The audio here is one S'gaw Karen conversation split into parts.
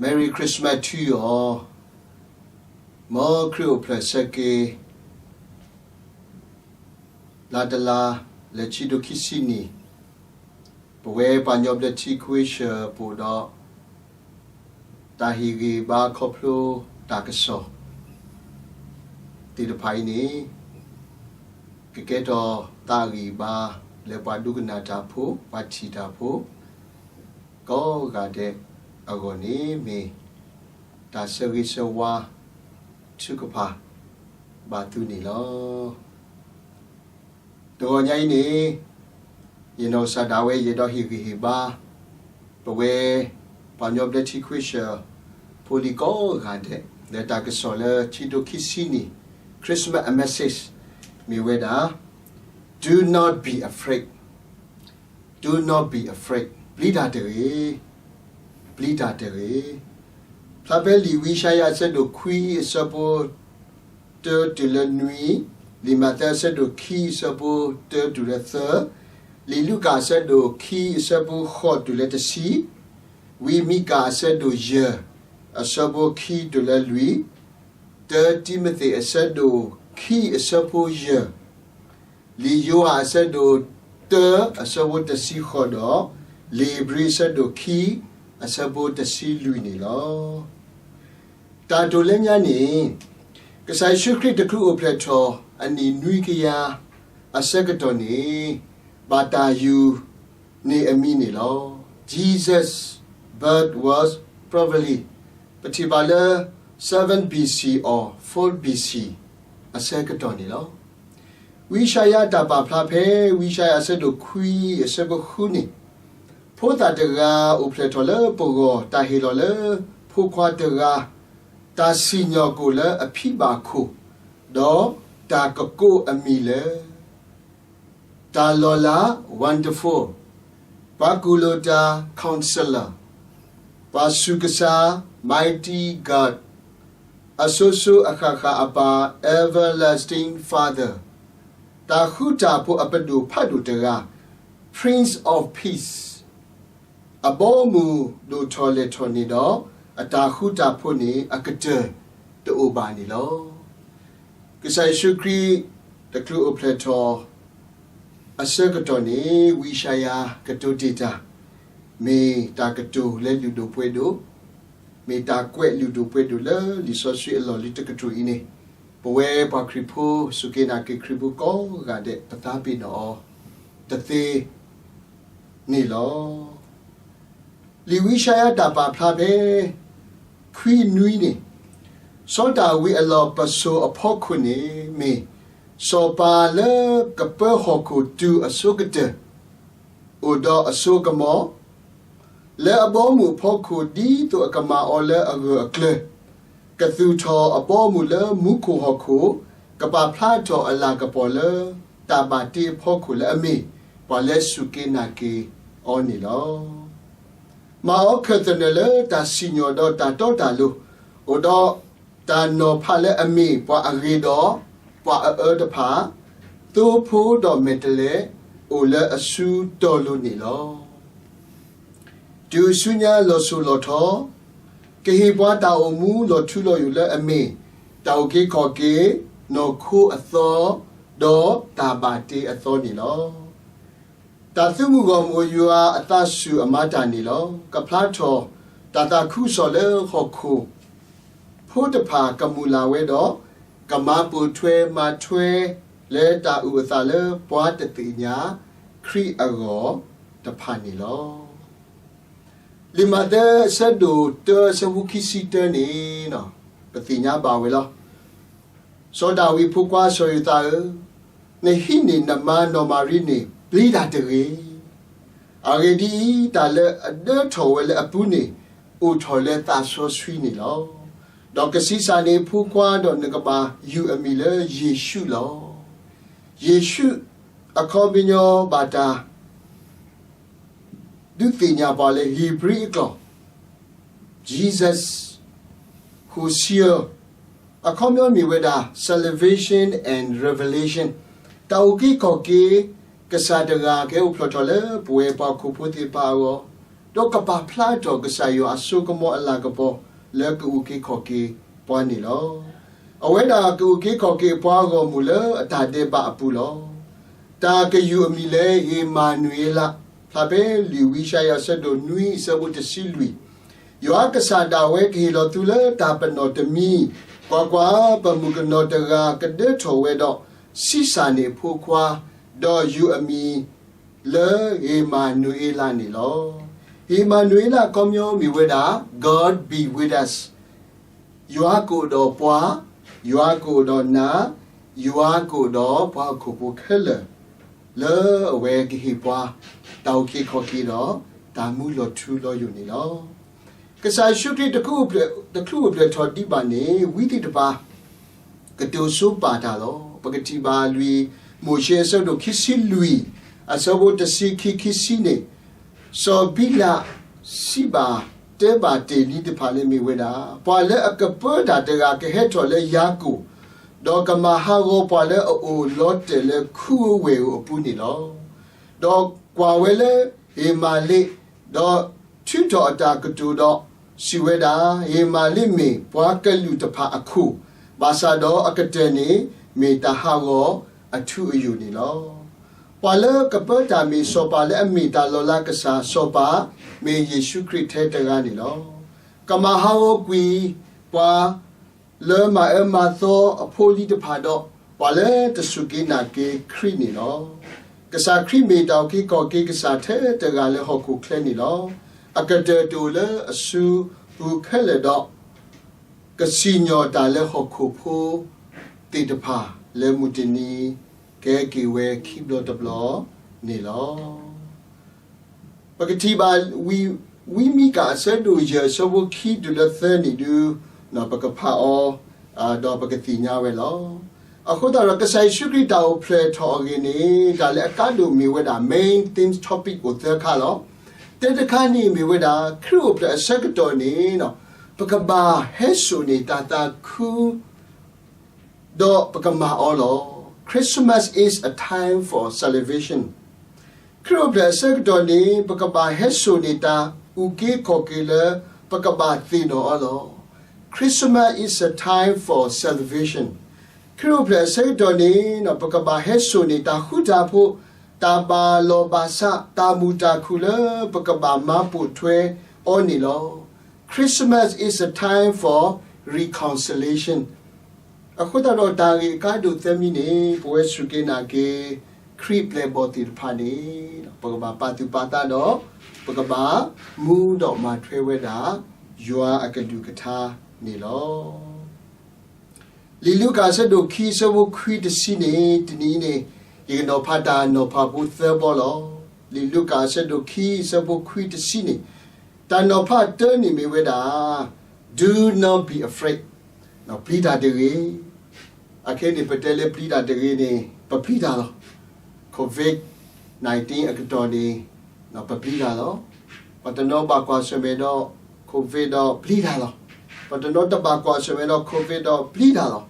Merry Christmas to you all. မ်ခရံာ်အိၣ်ဖျဲၣ်ဆၢက့ၤ လါတလါ လၢခံထိခံဆံနံၣ်, ပဝဲပှၤကညီဘျၢထံခဝ့ၡၢၣ်ပအိၣ်ဒီး တၢ်ဟ့ၣ်ဂံၢ်ဘါခီဖျိတၢ်ကစီၣ် သ့ၣ်တဖၣ်အံၤန့ၣ် ကကဲထီၣ်သးအဂံၢ်ဘါ လၢပှၤဒိကနၣ်တၢ်ဖိ ပှၤထံၣ်တၢ်ဖိ ကိးဂၤဒဲးအဂီၢ်န့ၣ် မ့ၢ်တၢ်ဆၢဂ့ၤဆၢဝါ ထုကဖၣ်ဘၣ်သုန့ၣ်လီၤ. တဂီၤညါအံၤန့ၣ် ယနီၢ်ကစၢ်ဒၣ်ဝဲ ယအဲၣ်ဒိးဟ့ၣ်ဂံၢ်ဟ့ၣ်ဘါ ပဝဲ ပှၤကညီဘျၢထံခဝ့ၡၢၣ်ဖိလံၤကိးဂၤဒဲး လၢတၢ်ကစီၣ်လၢခံထိခံဆံနံၣ် Christmas message မ့ၢ်ဝဲဒၣ် Do not be afraid. Do not be afraid. ပျံၤတၢ်တဂ့ၤ. ပျံၤတၢ်တဂ့ၤ. ဖျါဖဲလံာ်ဝံယၡါယၤအဆၢဒိၣ်ခွံအဆၢဖိ တၢတုၤလၢနွံ, လံာ်မးသဲအဆၢဒိၣ်ခံအဆၢဖိတၢတုၤလၢသၢ, လံာ်လူၤကၣ်အဆၢဒိၣ်ခံအဆၢဖိဃိးတုၤလၢတဆံ, ဝံမံကၤအဆၢဒိၣ်ယဲၢ် အဆၢဖိခံတုၤလၢလွံၢ်, တၢတံၤမသ့းအဆၢဒိၣ်ခံအဆၢဖိယဲၢ်, လံာ်ယိၤဟၣ်အဆၢဒိၣ်တၢအဆၢဖိတဆံဃိးဒီး လံာ်ဧ့ၤဘြံၤအဆၢဒိၣ်ခံ အဆၢဖိတဆံလွံၢ်န့ၣ်လီၤ. တၢ်တိာ်လၢညါန့ၣ် ကစၢ်ယ့ၣ်ၡူးခရံာ်တချုးအိၣ်ဖျဲၣ်ထီၣ်အနံၣ်နွံကယၤအဆၢကတီၢ်န့ၣ် ဘၣ်တၢ်ယူၤန့ၢ်အမံၤန့ၣ်လီၤ. Jesus birth was probably ပထံၣ်ဘၣ်လၢ seven B C or four B C အဆၢကတီၢ်န့ၣ်လီၤ. ဝံယၡါယၤတၢ်ပာ်ဖျါဖဲ ဝံယၡါယၤအဆၢဒိၣ်ခွံအဆၢဖိဃုန့ၣ်, ဖိသၣ်တဂၤအိၣ်ဖျဲၣ်ထီၣ်လၢပဂီၢ် တၢ်ဟ့ၣ်လီၤလၢဖိခွါတဂၤ, တၢ်စံၣ်ညီၣ်ကွီၢ်လၢအဖံဘၣ်ခိၣ်, ဒီးတၢ်ကကိးအမံၤလၢ တၢ်လီၤလး Wonderful, ပှၤကူၣ်လိာ်တၢ် Counselor, ပှၤဆူးကဆါ Mighty God, အစိၤစိၤအဃၣ်ဃၣ်အပၢ် Everlasting Father, တၢ်ဃူတၢ်ဖိးအပဒိၣ်ဖးဒိၣ်တဂၤ Prince of Peace, အဘီအမုၢ်ဒိၣ်ထီၣ်လဲၢ်ထီၣ်န့ၣ်ဒီး အတၢ်ဃူတၢ်ဖိးန့ၣ် အကတၢၢ်တအိၣ်ဘၣ်န့ၣ်လီၤ. ကစၢ်ယ့ၣ်ၡူးခရံာ်တချုးအိၣ်ဖျဲၣ်ထီၣ်အဆၢကတီၢ်န့ၣ် ဝံယၡါယၤကတိၤတ့ၢ်တၢ်, မ့ၢ်တၢ်ကတိၤလၢလုၢ်ဒိၣ်ပှ့ၤဒိၣ်, မ့ၢ်တၢ်ကွဲးလုၢ်ဒိၣ်ပှ့ၤဒိၣ်လၢလံာ်စီဆှံအလီၢ်လံၤတကတြူၢ်အံၤန့ၣ်, ပဝဲပှၤခရံာ်ဖိစူၢ်က့ၤနာ်က့ၤခရံာ်ဖိကိးဂၤဒဲး ပသးပ့ၤနီၣ်အီၤတသ့ န့ၣ်လီၤ. လံာ်ဝံယၡါယၤတၢ်ပာ်ဖျါဖဲ ခွံနွံန့ၣ်, စီၤဒၤဝံးအလီၢ်ပစိာ်အဖီခိၣ်န့ၣ် မ့ၢ်စီၤပၤလၢကပၢဟီၣ်ခိၣ်တုၤအဆိကတၢၢ်, အိၣ်ဒီးအစိကမီၤ, လၢအဘီအမုၢ်အဖီခိၣ် ဒ်သိးအကမၤအီၤလၢအဂၢၢ်အကျၢၤ, ကသူၣ်ထီၣ်အဘီအမုၢ်လၢမူခိၣ်ဟီၣ်ခိၣ်, ကပာ်ဖျါထီၣ်အလၤကပီၤလၢတၢ်ဘၣ်တ့အဖီခိၣ်လၢအမ့ၢ်ပှၤလၢစူၢ်က့ၤနာ်က့ၤအီၤန့ၣ်လီၤ. မၤအီၤခၢၣ်သနၢၣ်လၢတၢ်စံၣ်ညီၣ်ဒီးတၢ်တီတၢ်လိၤ, အိၣ်ဒီးတၢ်နီၤဖးလၢအမ့ၢ်ပှၤအဂ့ၤဒီးပှၤအအၢတဖၣ်, သိဖိဒီးမဲာ်တဲးလဲး အိၣ်လၢအစုတီၢ်လိၤန့ၣ်လီၤ. တုၤဆူညါလီၤစိၤလီၤထီ, ကဟ့ၣ်ပှၤတၢ်အိၣ်မူလီၤထူလီၤယိာ်လၢအမ့ၢ် တၢ်အုၣ်က့ၤခီၣ်က့ၤ, နီၢ်ခိအသီ, ဒီးတၢ်ဘၣ်တ့အသီန့ၣ်လီၤ. တၢ်သုးမုၢ်ဂီၢ်မုၢ်ယွၤအသးဆူၣ်အမၤတၢ်န့ၣ်လီၤ. ကဖျါထီၣ်တၢ်သးခုကစီၣ်လၢဟီၣ်ခိၣ်ဖိတဖၣ်ကမုာ်လၤဝဲဒီး ကမၤပိာ်ထွဲမၤထွဲလၢတၢ်အုၣ်အသးလၢပှၤတသ့ၣ်ညါ ခရံာ်အဂီၢ်တဖၣ်န့ၣ်လီၤ. လံာ်မးသဲအဆၢဒိၣ်တၢအဆၢဖိခံဆံတၢန့ၣ် ပသ့ၣ်ညါဘၣ်ဝဲလီၤ. စီၤဒၤဝံးဖိခွါစီၤယိၤသးဧၢ, နဟံးန့ၢ်နမါနီၢ်မၤရံန့ၣ် ပျံၤတၢ်တဂ့ၤ. အဂ့ၢ်ဒ်အံၤ, တၢ်လၢအဒၢထီၣ်ဝဲလၢအပူၤန့ၣ် အိၣ်ထီၣ်လၢသးစီဆှံန့ၣ်လီၤ. ဒီးကဆံးစၢ်န့ၢ်ဖိခွါဒီးနကဘၣ်ယုၢ်အမံၤလၢယ့ၣ်ၡူးလီၤ. ယ့ၣ်ၡူးအခီပညီဘၣ်တၢ် ဒုးသ့ၣ်ညါပှၤလၢ Hebrew အကျိာ် Jesus, Hoshea, အခီပညီမ့ၢ်ဝဲဒၣ် salvation and revelation, တၢ်အုၣ်က့ၤခီၣ်က့ၤ ကစၢ်တဂၤကဟဲအိၣ်ဖျဲၣ်ထီၣ်လၢပဝဲပှၤဟီၣ်ခိၣ်ဖိသ့ၣ်တဖၣ်အဂီၢ်, ဒီးကပာ်ဖျါထီၣ်ကစၢ်ယွၤအစိကမီၤအလၤကပီၤလၢကအုၣ်က့ၤခီၣ်က့ၤပှၤန့ၣ်လီၤ. အဝဲဒၣ်ကအုၣ်က့ၤခီၣ်က့ၤပှၤအဂီၢ်မုၢ်လၢအတၢ်ဒဲးဘးအပူၤလီၤ. တၢ်ကယူၢ်အမံၤလၢဧ့မၤနူၤအ့လး, ဖျါဖဲလံာ်ဝံယၡါယၤအဆၢဒိၣ်နွံအဆၢဖိတဆံလွံၢ်, ယွၤကစၢ်ဒၣ်ဝဲကဟ့ၣ်လီၤသုလၢတၢ်ပနီၣ်တမံၤ, ကွၢ်ကွၢ်, ပမုၣ်ကနီၤတဂၤကဒၢထီၣ်ဝဲဒီး ဆံးစၢ်န့ၢ်အဖိခွါ, ဒီးယူၢ်အမံၤလၢဧ့မၤနူၤအ့လးန့ၣ်လီၤ. ဧ့မၤနူၤအ့လးအခီပညီမ့ၢ်ဝဲဒၣ် God be with us, ယွၤကအိၣ်ဒီးပှၤ, ယွၤကအိၣ်ဒီးနၤ, ယွၤကအိၣ်ဒီးပှၤဟီၣ်ခိၣ်ဖိခဲလၢာ်, လၢအဝဲကဟ့ၣ်ပှၤ တၢ်အုၣ်က့ၤခီၣ်က့ၤဒီး တၢ်မူလီၤထူလီၤယိာ်န့ၣ်လီၤ. ကစၢ်ယ့ၣ်ၡူးခရံာ် တချုးအိၣ်ဖျဲၣ်ထီၣ်ဒံးဘၣ်န့ၣ် ဝံသ့ၣ်တဖၣ် ကတိၤဆိပာ်တၢ်လီၤ. ပကထံၣ်ဘၣ်လွံၢ်မိၤၡ့အဆၢဒိၣ်ခံဆံလွံၢ်, အဆၢဖိတဆံခံ ခံဆံန့ၣ်, စီၤဘံလးစံးဘၣ်တဲဘၣ်တ့ၢ်လံတဖၣ်လၢမ့ၢ်ဝဲဒၣ်, ပှၤလၢအကပၢတၢ်တဂၤကဟဲထီၣ်လၢယၤကိာ်, ဒီးကမၤဟးဂီၤပှၤလၢအအိၣ်လီၤတဲာ်လၢခူအဝဲၢ်ဧိၤအပူၤန့ၣ်လီၤ. ဒီးကွၢ်ဝဲလၢဧ့မၤလ့း, ဒီးထုးထီၣ်အတၢ်ကတိၤဒီးစံးဝဲဒၣ်, ဧ့မၤလ့းမ့ၢ်ပှၤကလုာ်တဖၣ်အခိၣ်, ဘၣ်ဆၣ်ဒီးအကတၢၢ်န့ၣ် မ့ၢ်တၢ်ဟးဂီၤအထူအယိာ်န့ၣ်လီၤ. ပှၤလၢကပၢတၢ်မ့ၢ်စီၤပၤလၢအမ့ၢ်တၢ်လီၤလးကစၢ်, စီၤပၤမ့ၢ်ယ့ၣ်ၡူးခရံာ်ထဲတဂၤန့ၣ်လီၤ. ကမၤဟးဂီၤကွံာ်ပှၤ လၢမၤအၢမၤသီအဖိအလံၤတဖၣ်ဒီး ပှၤလၢတစူၢ်က့ၤနာ်က့ၤခရံာ်န့ၣ်လီၤ. ကစၢ်ခရံာ်မ့ၢ်တၢ်အုၣ်က့ၤခီၣ်က့ၤကစၢ်ထဲတဂၤလၢဟီၣ်ခိၣ်ချၢန့ၣ်လီၤ. အကတၢၢ်တအိၣ်လၢအစုပူၤခဲလၢာ်ဒီး ကစံၣ်ညီၣ်တၢ်လၢဟီၣ်ခိၣ်ဖိသ့ၣ်တဖၣ်လၢမုၢ်တနံၤ ကဟဲက့ၤဝဲခံဘျီတဘျီန့ၣ်လီၤ. ပကထံၣ်ဘၣ် ဝံမံကၤအဆၢဒိၣ်ယဲၢ်အဆၢဖိခံတုၤလၢသၢန့ၣ်ဒုး ပကဖးအီၤ ဒီးပကသ့ၣ်ညါဝဲလီၤ. အဃိသတးဒီး ကစၢ်ယ့ၣ်ၡူးခရံာ်တၢ်အိၣ်ဖျဲၣ်ထီၣ်အဂ့ၢ်န့ၣ် တၢ်လၢအကါဒိၣ်မ့ၢ်ဝဲဒၣ် main themes topic အိၣ်သၢခါလီၤ. တၢတခါန့ၣ်မ့ၢ်ဝဲဒၣ် ခရံာ်အိၣ်ဖျဲၣ်အဆၢကတီၢ်န့ၣ် ပကဘၣ်ဟဲစိာ်န့ၢ်တၢ်သးခု ဒီးပကမၤအီၤလီၤ. Christmas is a time for celebration. ခရံာ်အိၣ်ဖျဲၣ်အဆၢကတီၢ်န့ၣ် ပကဘၣ်ဟဲစိာ်န့ၢ်တၢ်အုၣ်က့ၤခီၣ်က့ၤလၢ ပကဘၣ်သ့ၣ်နီၣ်အီၤလီၤ. Christmas is a time for celebration. ခရံာ်အိၣ်ဖျဲၣ်အဆၢကတီၢ်န့ၣ် ပကဘၣ်ဟဲစိာ်န့ၢ်တၢ်ဃူတၢ်ဖိး, တၢ်ဘၣ်လီၢ်ဘၣ်စး, တၢ်မုာ်တၢ်ခုၣ်လၢပကဘၣ်မၤပိာ်ထွဲအီၤန့ၣ်လီၤ. Christmas is a time for reconciliation. အဃိသတးဒီးတၢ်ဂ့ၢ်အကါဒိၣ်သၢမံၤန့ၣ် ပဝဲစူၢ်က့ၤနာ်က့ၤ ခရံာ်ပျဲၢ်ဘီၣ်သ့ၣ်တဖၣ်န့ၣ် ပကဘၣ်ပာ်သူၣ်ပာ်သးဒီး ပကဘၣ်မူဒီးမၤထွဲဝဲဒၣ် ယွၤအကလုၢ်ကထါန့ၣ်လီၤ. လံာ်လူၤကၣ်အဆၢဒိၣ်ခံအဆၢဖိခွံတဆံန့ၣ် တနံၤအံၤန့ၣ် ယကနီၤဖးတၢ်နီၤဖးဖိသၢဘီလီၤ. လံာ်လူၤကၣ်အဆၢဒိၣ်ခံအဆၢဖိခွံတဆံန့ၣ် တၢ်နီၤဖးတၢန့ၣ်မ့ၢ်ဝဲဒၣ် Do not be afraid. ပျံၤတၢ်တဂ့ၤ. အခဲအံၤန့ၣ် ပတဲလၢပျံၤတၢ်တဂ့ၤန့ၣ် ပပျံၤတၢ်လီၤ. covid nineteen အကတီၢ်န့ၣ် ပပျံၤတၢ်လီၤ. ပှၤတနီၤဘၣ်ကွၢ်ဆၢၣ်မဲာ်ဒီး covid ဒီးပျံၤတၢ်လီၤ. ပှၤတနီၤတဘၣ်ကွၢ်ဆၢၣ်မဲာ်ဒီး covid ဒီးပျံၤတၢ်လီၤ.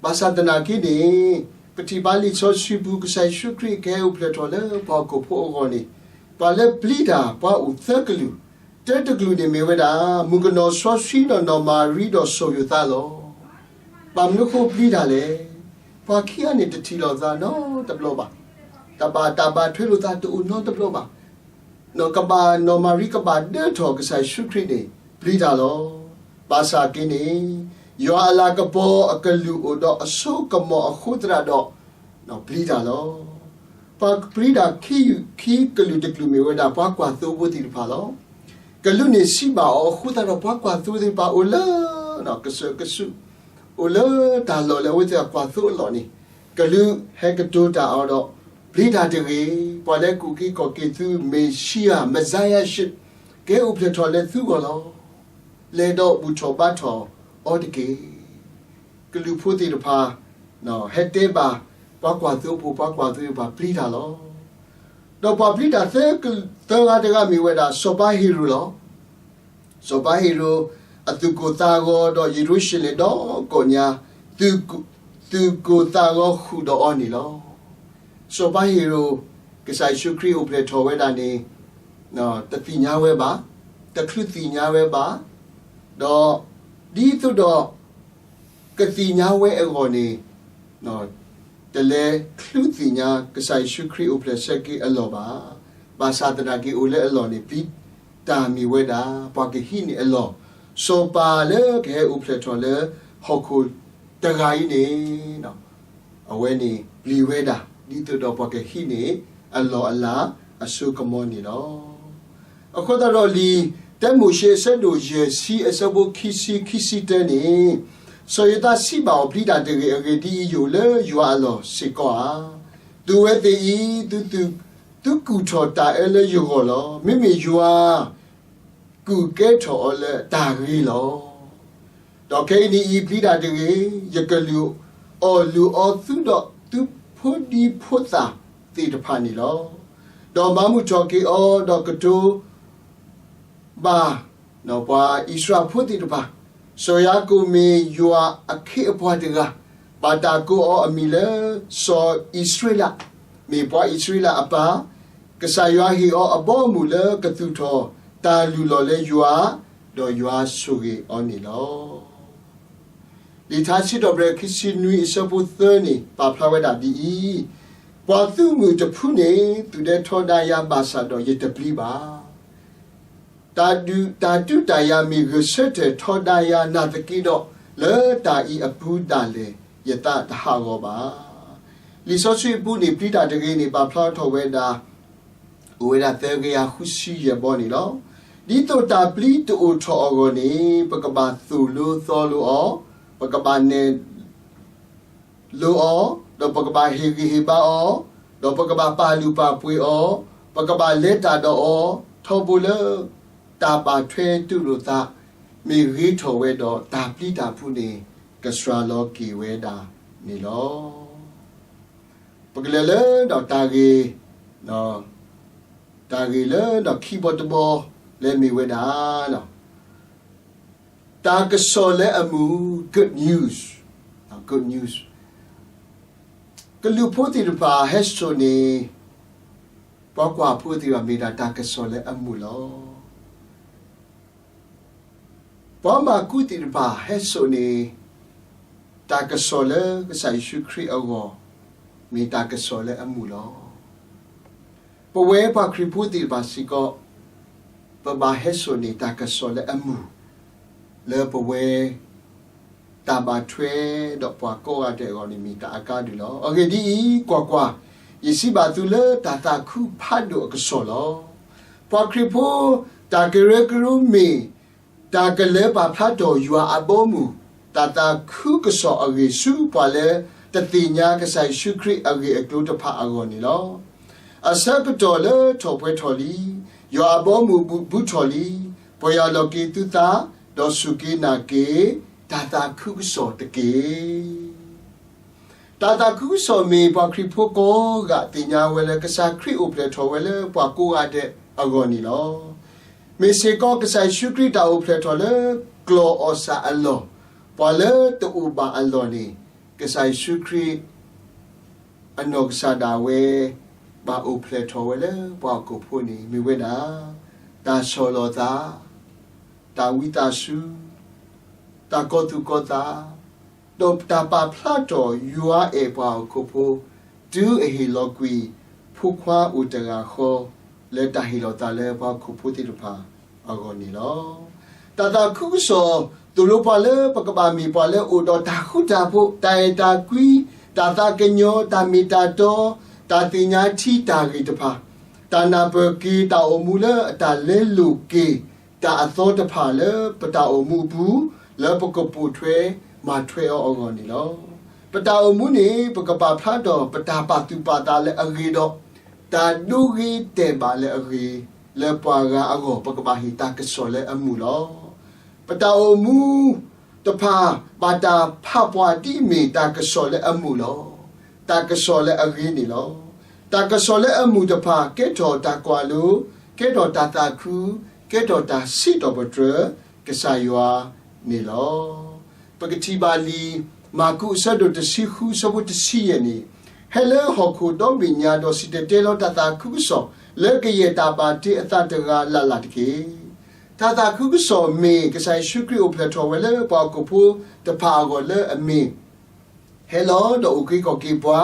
ဘၣ်ဆၣ်သနာ်က့န့ၣ် ပထံၣ်ဘၣ်လံာ်စီဆှံပူၤ ကစၢ်ယ့ၣ်ၡူးခရံာ်ကဟဲအိၣ်ဖျဲၣ်ထီၣ်လၢပှၤဟီၣ်ခိၣ်ဖိအဂီၢ်န့ၣ် ပှၤလၢပျံၤတၢ် ပှၤအိၣ်သၢကလုာ်, တၢတကလုာ်န့ၣ်မ့ၢ်ဝဲဒၣ် မုၣ်ကနီၤစီဆှံဒီးနီၢ်မၤရံဒီးစီၤယိၤသးလီၤ. ဘၣ်မနုၤအဃိပျံၤတၢ်လဲၣ်. ပှၤခံဂၤန့ၣ်တထံၣ်လိာ်သးနီတဘျီဘၣ်. တၢ်ဘၣ်တၢ်ဘၣ်ထွဲလိာ်သးတအိၣ်နီတဘျီဘၣ်. ကဘၣ်နီၢ်မၤရံကဘၣ်ဒၢထီၣ်ကစၢ်ယ့ၣ်ၡူးခရံာ်န့ၣ် ပျံၤတၢ်လီၤ. ဘၣ်ဆၣ်က့န့ၣ် ယွၤအလၤကပီၤအကလုၢ်အိၣ်ဒီးအစိကမီၤအဃိသတးဒီး ပျံၤတၢ်လီၤ. ပှၤပျံၤတၢ်ခံကလုာ်တကလုာ်မ့ၢ်ဝဲဒၣ် ပှၤကွၢ်သိဖိသ့ၣ်တဖၣ်လီၤ. ကလူးန့ၣ်စံးဘၣ်အီၤအဃိသတးဒီး ပှၤကွၢ်သိသ့ၣ်တဖၣ်အိၣ်လၢ ကစၢၢ်ကစူး အိၣ်လၢတၢ်လီၢ်လၢအဝဲသ့ၣ်အကွၢ်သိအလီၢ်န့ၣ် ကလူးဟဲကတိၤတၢ်အီၤဒီး ပျံၤတၢ်တဂ့ၤ, ပှၤလၢကအုၣ်က့ၤခီၣ်က့ၤသု Messiah, Messiahship ကဟဲအိၣ်ဖျဲၣ်ထီၣ်လၢသုဂီၢ်လီၤ. လဲၤဒီးဘူၣ်ထီၣ်ဘါထီၣ်အီၤတက့ၢ်. ကလူးဖိသ့ၣ်တဖၣ် ဟဲတဲဘၣ် ပှၤကွၢ်သိဖိ ပှၤကွၢ်သိသ့ၣ်တဖၣ်ပျံၤတၢ်လီၤ. ဒီးပှၤပျံၤတၢ်သၢဂၤတဂၤမ့ၢ်ဝဲဒၣ် စီၤပၤဟ့ၤရိာ်လီၤ. စီၤပၤဟ့ၤရိာ် အသူၣ်ကိၢ်သးဂီၤဒီးယရူၤၡလ့ၣ်ဒီကိးညါ သူၣ်ကိၢ်သးဂီၤဃုာ်ဒီးအီၤန့ၣ်လီၤ. စီၤပၤဟ့ၤရိာ် ကစၢ်ယ့ၣ်ၡူးခရံာ်အိၣ်ဖျဲၣ်ထီၣ်ဝဲဒၣ်န့ၣ် တသ့ၣ်ညါဝဲဘၣ်. တချုးသ့ၣ်ညါဝဲဘၣ်, ဒီးဒ်သိးဒီးကသ့ၣ်ညါဝဲအဂီၢ်န့ၣ်, တလဲၤချုးသ့ၣ်ညါကစၢ်ယ့ၣ်ၡူးခရံာ်အိၣ်ဖျဲၣ်ဆၢက့ၤအလီၢ်ဘၣ်. ဘၣ်ဆၣ်သနာ်က့အိၣ်လၢအလီၢ်န့ၣ် ပျံၤတၢ်မ့ၢ်ဝဲဒၣ် ပှၤကဟံးန့ၢ်အလီၢ်, စီၤပၤလၢကဟဲအိၣ်ဖျဲၣ်ထီၣ်လၢဟီၣ်ခိၣ်တဂၤအံၤန့ၣ် အဝဲန့ၣ်ပျံၤဝဲဒၣ် ဒ်သိးဒီးပှၤကဟံးန့ၢ်အလီၢ်အလၤအစိကမီၤန့ၣ်လီၤ. အဃိသတးဒီးလံာ်တၢမိၤၡ့အဆၢဒိၣ်ယဲၢ်ဆံအဆၢဖိခံဆံ ခံဆံတၢန့ၣ်, စီၤယိၤသးစံးဘၣ်အီၤ, ပျံၤတၢ်တဂ့ၤ, အဂ့ၢ်ဒ်အံၤ, ယအိၣ်လၢယွၤအလီၢ်စ့ၢ်ကီးဧါ. သုဝဲသ့ၣ်အံၤ, သု သုကူၣ်ထီၣ်တၢ်အၢလၢယဂီၢ်လီၤ. မ့မ့ၢ်ယွၤ ကူၣ်ကဲထီၣ်အီၤလၢတၢ်ဂ့ၤလီၤ. ဒီးခဲအံၤန့ၣ်အံၤ ပျံၤတၢ်တဂ့ၤ, ယကလုၢ်အီၣ်လုၢ်အီသုဒီးသုဖိဒံဖိသၣ်သ့ၣ်တဖၣ်န့ၣ်လီၤ. ဒီးမၤမုာ်ထီၣ်က့ၤအီၤ, ဒီးကတိၤဘၣ်ပှၤအံၣ်စရ့လးဖိသ့ၣ်တဖၣ်, စီၤယၤကိာ်မ့ၢ်ယွၤအခ့အပှၤတဂၤ, ဘၣ်တၢ်ကိးအီၤအမံၤလၢစီၤအံၣ်စရ့လး, မ့ၢ်ပှၤအံၣ်စရ့လးအပၢ်, ကစၢ်ယွၤဟ့ၣ်အီၤအဘီအမုၢ်လၢကသူၣ်ထီၣ်တၢ်လုၢ်လီၢ်လၢယွၤ, ဒီးယွၤဆိၣ်ဂ့ၤအီၤန့ၣ်လီၤ. လံာ်ထါစံးထီၣ်ပတြၢၤခံဆံနွံအဆၢဖိသၢန့ၣ် ပာ်ဖျါဝဲဒၣ်ဒ်အံၤ, ပှၤသုးမုၢ်တဖုန့ၣ် သူၣ်ဒဲထီဒါယၤဘၣ်ဆၣ်ဒီးယတပျံၤဘၣ်. တၢ်ဒုးတၢ်ဒုးတၢ်ယၤမ့ၢ်ဂဲၤဆၢထၢၣ်ထီဒါယၤနာ်သက့ဒီး, လၢတၢ်အံၤအပူၤဒၣ်လဲာ် ယသးတဟးဂီၤဘၣ်. လံာ်စီဆှံအပူၤန့ၣ် ပျံၤတၢ်တဂ့ၤန့ၣ် ပာ်ဖျါထီၣ်ဝဲဒၣ် အိၣ်ဝဲဒၣ်သၢကယၤဃုဆံယဲၢ်ဘီန့ၣ်လီၤ. ဒ်သိးတၢ်ပျံၤတအိၣ်ထီၣ်အဂီၢ်န့ၣ် ပကဘၣ်သိၣ်လိသီလိအီၤ, ပကဘၣ်နဲၣ်လိအီၤ, ဒီးပကဘၣ်ဟ့ၣ်ဂံၢ်ဟ့ၣ်ဘါအီၤ, ဒီးပကဘၣ်ပာ်လုၢ်ပာ်ပှ့ၤအီၤ, ပကဘၣ်လဲၤတၢ်ဒီးအီၤ, ထီဘိလၢ တၢ်ဘၣ်ထွဲတူၢ်လိာ်သး မ့ၢ်ဂ့ၤထီၣ်ဝဲဒီး တၢ်ပျံၤတၢ်ဖုးန့ၣ် ကစှၤလီၤက့ၤဝဲဒၣ်န့ၣ်လီၤ. ပကလဲၤလၢဒီးတၢ်ဂ့ၢ်, တၢ်ဂ့ၢ်လၢဒီးခံဘီတဘီလၢမ့ၢ်ဝဲဒၣ် တၢ်ကစီၣ်လၢအမုာ်, good news, good news. ကလူးဖိသ့ၣ်တဖၣ်ဟဲစိာ်န့ၢ် ပှၤကွၢ်ဖိသ့ၣ်တဖၣ်မ့ၢ်ဒၣ်တၢ်ကစီၣ်လၢအမုာ်လီၤ. ပှၤမၤကူသ့ၣ်တဖၣ်ဟဲစိာ်န့ၢ် တၢ်ကစီၣ်လၢကစၢ်ယ့ၣ်ၡူးခရံာ်အဂီၢ် မ့ၢ်တၢ်ကစီၣ်လၢအမုာ်လီၤ. ပဝဲပှၤခရံာ်ဖိသ့ၣ်တဖၣ်စ့ၢ်ကီး ပဘၣ်ဟဲစိာ်န့ၢ်တၢ်ကစီၣ်လၢအမုာ် လၢပဝဲ တၢ်ဘၣ်ထွဲဒီးပှၤကိးဂၤဒဲးအဂီၢ်န့ၣ် မ့ၢ်တၢ်အကါဒုၣ်လီၤ. အဂ့ၢ်ဒ်အံၤ, ကွၢ်ကွၢ်, ယစံးဘၣ်သုလၢတၢ်သးခုဖးဒိၣ်အကစီၣ်လီၤ. ပှၤခရံာ်ဖိ တၢ်ကရၢကရိမ့ၢ် တၢ်ကလၢပာ်ဖျါထီၣ်ယွၤအဘီအမုၢ် တၢ်သးခုကစီၣ်အဂ့ၢ်ဆူပှၤလၢ တသ့ၣ်ညါကစၢ်ယ့ၣ်ၡူးခရံာ်အဂ့ၢ်အကျိၤတဖၣ်အဂီၢ်န့ၣ်လီၤ. အဆၢကတီၢ်လၢထီၣ်ပှဲၤထီၣ်လံ, ယွၤအဘီအမုၢ်ဘူးထီၣ်လံ, ပီၢ်ယၢ်လီၤက့ၤသုသး, ဒီးစူၢ်က့ၤနာ်က့ၤ တၢ်သးခုကစီၣ်တက့ၢ်. တၢ်သးခုကစီၣ်မ့ၢ်ပှၤခရံာ်ဖိကိးဂၤသ့ၣ်ညါဝဲလၢ ကစၢ်ခရံာ်အိၣ်ဖျဲၣ်ထီၣ်ဝဲလၢပှၤကိးဂၤဒဲးအဂီၢ်န့ၣ်လီၤ. မ့ၢ်စ့ၢ်ကီးကစၢ်ယ့ၣ်ၡူးခရံာ်တၢ်အိၣ်ဖျဲၣ်ထီၣ်လၢကျီၢ်အီၣ်စၢ်အလီၢ်, ပှၤလၢတအိၣ်ဘၣ်အလီၢ်န့ၣ် ကစၢ်ယ့ၣ်ၡူးခရံာ် အနီၢ်ကစၢ်ဒၣ်ဝဲ ဘၣ်အိၣ်ဖျဲၣ်ထီၣ်ဝဲလၢပှၤဟီၣ်ခိၣ်ဖိန့ၣ် မ့ၢ်ဝဲဒၣ် တၢ်ဆီၣ်လီၤသး, တၢ်ဝံသးစူၤ, တၢ်ကီၤသူၣ်ကီၤသး, ဒီးတၢ်ပာ်ဖျါထီၣ်ယွၤအဲၣ်ပှၤဟီၣ်ခိၣ်ဖိ တုၤအဟ့ၣ်လီၤကွံာ် ဖိခွါအိၣ်တဂၤဃီ လၢတၢ်ဟ့ၣ်လီၤသးလၢပှၤဟီၣ်ခိၣ်ဖိသ့ၣ်တဖၣ်အဂီၢ်န့ၣ်လီၤ. တၢ်သးခုကစီၣ် သိၣ်လိပှၤလၢပကဘၣ်မ့ၢ်ပှၤလၢအိၣ်ဒီးတၢ်ဃူတၢ်ဖိး, တၢ်အဲၣ်တၢ်ကွံ, တၢ်သးကညီၤ, တၢ်မ့ၢ်တၢ်တီ, တၢ်သ့ၣ်ညါထံတၢ်ဂ့ၢ်တဖၣ်, တၢ်နၢ်ပၢၢ်က့ၤတၢ်အိၣ်မူလၢအတၢ်လဲလိာ်က့ၤ တၢ်အသီတဖၣ်လၢပတၢ်အိၣ်မူအပူၤ လၢပကပိာ်ထွဲမၤထွဲအီၤအဂီၢ်န့ၣ်လီၤ. ပတၢ်အိၣ်မူန့ၣ် ပကပာ်ဖျါထီၣ်ပတၢ်ပာ်သူၣ်ပာ်သးလၢအဂ့ၤဒီး တၢ်ဒိဂ့ၤတဲာ်ဘၣ်လၢအဂ့ၤ လၢပှၤဂၤအဂီၢ် ပကဘၣ်ဟ့ၣ်တၢ်ကစီၣ်လၢအမုာ်လီၤ. ပတၢ်အိၣ်မူတဖၣ် ဘၣ်တၢ်ဖးပှၤဒ်အမ့ၢ်တၢ်ကစီၣ်လၢအမုာ်လီၤ. တၢ်ကစီၣ်လၢအဂ့ၤန့ၣ်လီၤ. တၢ်ကစီၣ်လၢအမုာ်တဖၣ် ကဲထီၣ်တၢ်ကွၢ်လိ, ကဲထီၣ်တၢ်သးခု, ကဲထီၣ်တၢ်စံးထီၣ်ပတြၢၤကစၢ်ယွၤန့ၣ်လီၤ. ပကထံၣ်ဘၣ်လံာ်မၢ်ကူးအဆၢဒိၣ်တဆံဃုအဆၢဖိတဆံယဲၢ်န့ၣ်, ဟဲလၢဟီၣ်ခိၣ်ဒီဘ့ၣ်ညါဒီးစံၣ်တဲၤတဲလီၤတၢ်သးခုကစီၣ် လၢကယဲၢ်တၢ်ဘၣ်တ့အသးတဂၤလၢ်လၢ်တက့ၢ်. တၢ်သးခုကစီၣ်မ့ၢ်ကစၢ်ယ့ၣ်ၡူးခရံာ်အိၣ်ဖျဲၣ်ထီၣ်ဝဲလၢပှၤဟီၣ်ခိၣ်ဖိတဖၣ်အဂီၢ်လၢအမ့ၢ် ဟဲလီၤဒီးအိၣ်က့ၤခီၣ်က့ၤပှၤ,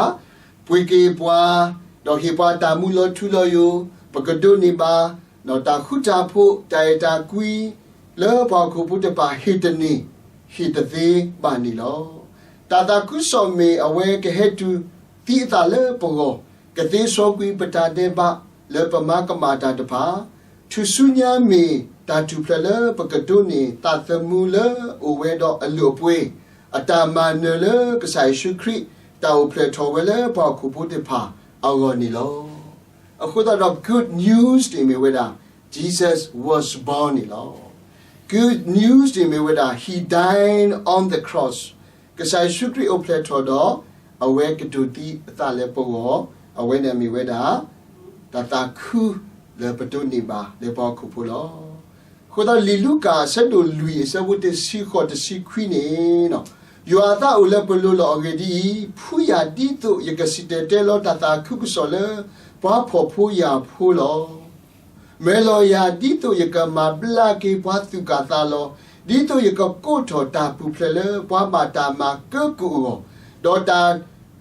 ပှ့ၤက့ၤပှၤ, ဒီးဟ့ၣ်ပှၤတၢ်မူလီၤထူလီၤယိာ်, ပကဒိးန့ၢ်ဘၣ် ဒီးတၢ်ဃူတၢ်ဖိး တၢ်အဲၣ်တၢ်ကွံ လၢပှၤဟီၣ်ခိၣ်ဖိတဖၣ်ဟ့ၣ်တန့ၢ် ဟ့ၣ်တသ့ဘၣ်န့ၣ်လီၤ. တၢ်သးခုကစီၣ်မ့ၢ်အဝဲကဟဲတုၤသံအသးလၢပဂီၢ်, ကသ့စီကွံာ်ပတၢ်ဒဲးဘးလၢပမၤကမၣ်တၢ်တဖၣ်, ထူၣ်စုညါမ့ၢ်တၢ်ထူၣ်ဖျဲးလၢပကဒိးန့ၢ်သးသမူလၢအိၣ်ဝဲဒီးအလုၢ်အပှ့ၤ, အတၢ်မၤနၢၤလၢကစၢ်ယ့ၣ်ၡူးခရံာ် တၢ်အိၣ်ဖျဲၣ်ထီၣ်ဝဲလၢပှၤဟီၣ်ခိၣ်ဖိတဖၣ်အဂီၢ်န့ၣ်လီၤ. အဃိသတးဒီး good news န့ၣ်မ့ၢ်ဝဲဒၣ် Jesus was born န့ၣ်လီၤ. Good news န့ၣ်မ့ၢ်ဝဲဒၣ် He died on the cross. ကစၢ်ယ့ၣ်ၡူးခရံာ်အိၣ်ဖျဲၣ်ထီၣ်ဒီး အဝဲကဒိးသံအသးလၢပဂီၢ်, အဝဲန့ၣ်မ့ၢ်ဝဲဒၣ် တၢ်သးခုလၢပဒိးန့ၢ်ဘၣ်လၢပှၤဟီၣ်ခိၣ်ဖိလီၤ. အဃိသတး လံာ်လူၤကၣ်အဆၢဒိၣ်လွံၢ်အဆၢဖိတဆံဃိးတဆံခွံန့ၣ်, ယွၤအသးအိၣ်လၢပလိၤလီၤ. အဂ့ၢ်ဒ်အံၤ, ဖှူယၤဒ်သိးယကစံၣ်တဲၤတဲလီၤတၢ်သးခုကစီၣ်လၢ ပှၤဖှီၣ်ဖိယာ်ဖိလီၤ. မၢလီၤယၤဒ်သိးယကမၤဘျါက့ၤပှၤသူၣ်ကၢ်သးလီၤ, ဒ်သိးယကကိးထီၣ်တၢ်ပူၤဖျဲးလၢပှၤဘၣ်တၢ်မၤကၢကိၣ်အဂီၢ်, ဒီးတၢ်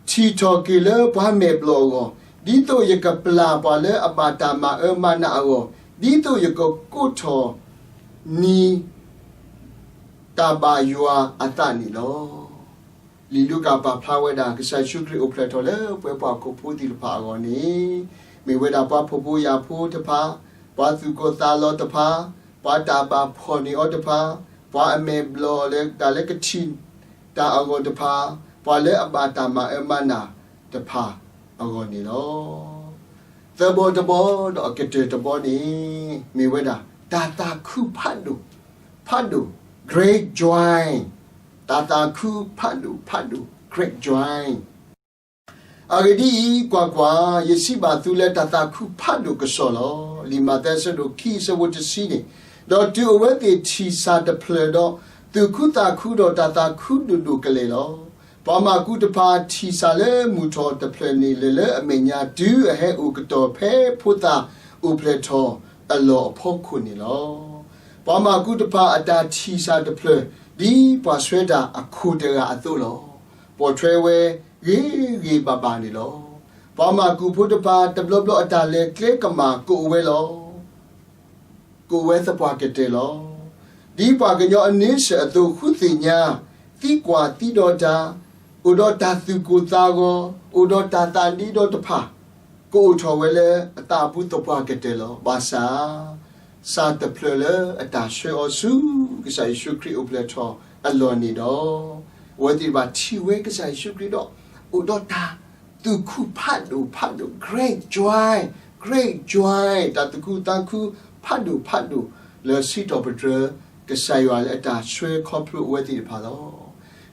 ထံၣ်ထီၣ်က့ၤလၢပှၤမဲာ်ဘျီၣ်အဂီၢ်, ဒ်သိးယကပျၢ်ပှၤလၢအဘၣ်တၢ်မၤအၢမၤနးအဂီၢ်, ဒ်သိးယကကိးထီၣ်နံၤ တၢ်ဘၣ်ယွၤအသးန့ၣ်လီၤ. လံာ်လူၤကၣ်ပာ်ဖျါဝဲဒၣ် ကစၢ်ယ့ၣ်ၡူးခရံာ်အိၣ်ဖျဲၣ်ထီၣ်လၢပှဲၤပှၤဟီၣ်ခိၣ်ဖိသ့ၣ်တဖၣ်အဂီၢ်န့ၣ်, မ့ၢ်ဝဲဒၣ်ပှၤဖှီၣ်ဖိယာ်ဖိတဖၣ်, ပှၤသူၣ်ကၢ်သးလီၤတဖၣ်, ပှၤတၢ်ဘၣ်ဖှီၣ်န့ၢ်အီၤတဖၣ်, ပှၤအမဲာ်ဘျီၣ်လၢတၢ်လၢကထံၣ်တၢ်အဂီၢ်တဖၣ်, ပှၤလၢအဘၣ်တၢ်မၤအၢမၤနးတဖၣ်အဂီၢ်န့ၣ်လီၤ. သၢဘီတဘီဒီးအကတၢၢ်တဘီန့ၣ် မ့ၢ်ဝဲဒၣ် တၢ်သးခုဖးဒိၣ်, ဖးဒိၣ်, great joy, တၢ်သးခုဖးဒိၣ်ဖးဒိၣ်, great joy. အဂ့ၢ်ဒ်အံၤ, ကွၢ်ကွၢ်, ယစံးဘၣ်သုလၢတၢ်သးခုဖးဒိၣ်ကစီၣ်လီၤ. လံာ်မးသဲအဆၢဒိၣ်ခံအဆၢဖိတဆံန့ၣ်, ဒီးတုၤအဝဲသ့ၣ်ထံၣ်စၢ်တဖျၢၣ်ဒီး, သူၣ်ခုသးခုဒီးတၢ်သးခုဒိၣ်ဒိၣ်ကလဲာ်လီၤ. ပှၤမၢကူတဖၣ်ထံၣ်စၢ်လၢမုၢ်ထီၣ်တဖျၢၣ်န့ၣ် လဲၤလၢအမဲာ်ညါတုၤအဟဲအိၣ်ကတီၢ်ဖဲဖိသၣ်အိၣ်ဖျဲၣ်ထီၣ်အလီၢ်အဖီခိၣ်န့ၣ်လီၤ. ပှၤမၢကူတဖၣ်အတၢ်ထံၣ်စၢ်တဖျၢၣ် ဒ်ပှၤဆှၢတၢ်အခိၣ်တဂၤအသိးလီၤ. ပိာ်ထွဲဝဲဂ့ၤဂ့ၤဘၣ်ဘၣ်န့ၣ်လီၤ. ပှၤမၢကူဖိတဖၣ် တဘျီဘျီအတၢ်လဲၤကျဲကမၣ်ကအိၣ်ဝဲလီၤ. ကအိၣ်ဝဲသပှၢ်ကတၢၢ်လီၤ. ဒ်ပှၤကညီအန့ဆၢၣ်အသိး ဃုသ့ၣ်ညါ, သံကွၢ်သံဒီးတၢ်, အိၣ်ဒီးတၢ်သူၣ်ကိၢ်သးဂီၤ, အိၣ်ဒီးတၢ်သးဒ့ဒီတဖၣ်, ကအိၣ်ထီၣ်ဝဲလၢအသးပူၤသပှၢ်ကတၢၢ်လီၤ. ဘၣ်ဆၣ်, စၢ်တဖျၢၣ်လၢအတၢ်ဆှၢအီၤဆူ ကစၢ်ယ့ၣ်ၡူးခရံာ်အိၣ်ဖျဲၣ်ထီၣ်အလီၢ်န့ၣ်ဒီး, အဝဲသ့ၣ်တဖၣ်ထံၣ်ဝဲကစၢ်ယ့ၣ်ၡူးခရံာ်ဒီး, အိၣ်ဒီးတၢ်သူၣ်ခုဖးဒိၣ်ဖးဒိၣ်, great joy, great joy, တၢ်သူၣ်ခုသးခုဖးဒိၣ်ဖးဒိၣ်လၢစံးထီၣ်ပတြၢၤ ကစၢ်ယွၤလၢအတၢ်ဆှၢခီဖျိအဝဲသ့ၣ်တဖၣ်လီၤ. လံာ်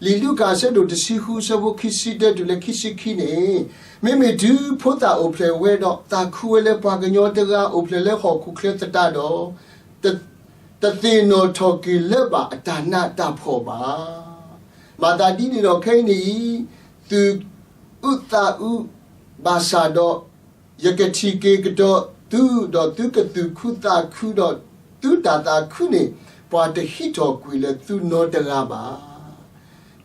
လူၤကၣ်အဆၢဒိၣ်တဆံဃုအဆၢဖိခံဆံတၢတုၤလၢခံဆံခံန့ၣ်, မ့မ့ၢ်တုၤဖိသၣ်အိၣ်ဖျဲၣ်ဝဲဒီး သးခုဝဲလၢပှၤကညီတဂၤအိၣ်ဖျဲၣ်လၢဟီၣ်ခိၣ်ချၢသတးဒီး, တသ့ၣ်နီၣ်ထီၣ်က့ၤလၢၤဘၣ်အတၢ်နးတၢ်ဖှီၣ်ဘၣ်. မၤသးဒ်န့ၣ်ဒီးခဲအံၤန့ၣ်, သူၣ်အုးသးအုးဘၣ်ဆၣ်ဒီး, ယကထံၣ်က့ၤကဒီးသုဒီးသုကသူၣ်ခုသးခုဒီးသုတၢ်သးခုန့ၣ်, ပှၤတဟံးထီၣ်ကွံာ်လၢသုနီတဂၤဘၣ်.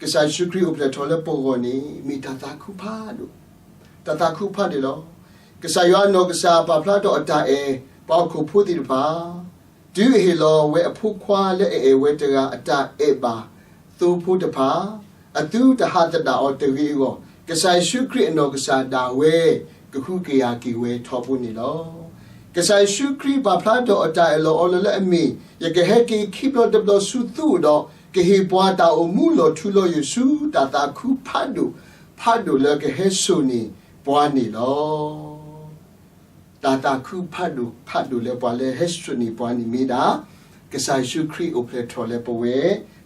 ကစၢ်ယ့ၣ်ၡူးခရံာ်အိၣ်ဖျဲၣ်ထီၣ်လၢပဂီၢ်န့ၣ် မ့ၢ်တၢ်သးခုဖးဒိၣ်, တၢ်သးခုဖးဒိၣ်လီၤ. ကစၢ်ယွၤအနီၢ်ကစၢ်ပာ်ဖျါထီၣ်အတၢ်အဲၣ်ပှၤဟီၣ်ခိၣ်ဖိသ့ၣ်တဖၣ် တုၤအဟ့ၣ်လီၤဝဲအဖိခွါလၢအအဲၣ်ဝဲတဂၤအတၢ်အဲၣ်ဘၣ်သိဖိတဖၣ်, အသုတဟးသဒၣ်အီၤတဂ့ၤအဂီၢ်, ကစၢ်ယ့ၣ်ၡူးခရံာ်အနီၢ်ကစၢ်ဒၣ်ဝဲ ကဟုကယာ်က့ၤဝဲထီဘိန့ၣ်လီၤ. ကစၢ်ယ့ၣ်ၡူးခရံာ်ပာ်ဖျါထီၣ်အတၢ်အၢၣ်လီၤအီလီၤလၢအမ့ၢ်, ယကဟဲက့ၤခံဘျီတဘျီဆူသုအိၣ်ဒီး, ကဟ့ၣ်ပှၤတၢ်အိၣ်မူလီၤထူလီၤယိာ်ဆူတၢ်သးခုဖးဒိၣ်ဖးဒိၣ်လၢကဟဲစိာ်န့ၢ်ပှၤန့ၣ်လီၤ. တၢ်သးခုဖးဒိၣ်ဖးဒိၣ်လၢပှၤလၢဟဲစိာ်န့ၢ်ပှၤန့ၣ်မ့ၢ်ဒၣ် ကစၢ်ယ့ၣ်ၡူးခရံာ်အိၣ်ဖျဲၣ်ထီၣ်လၢပဝဲ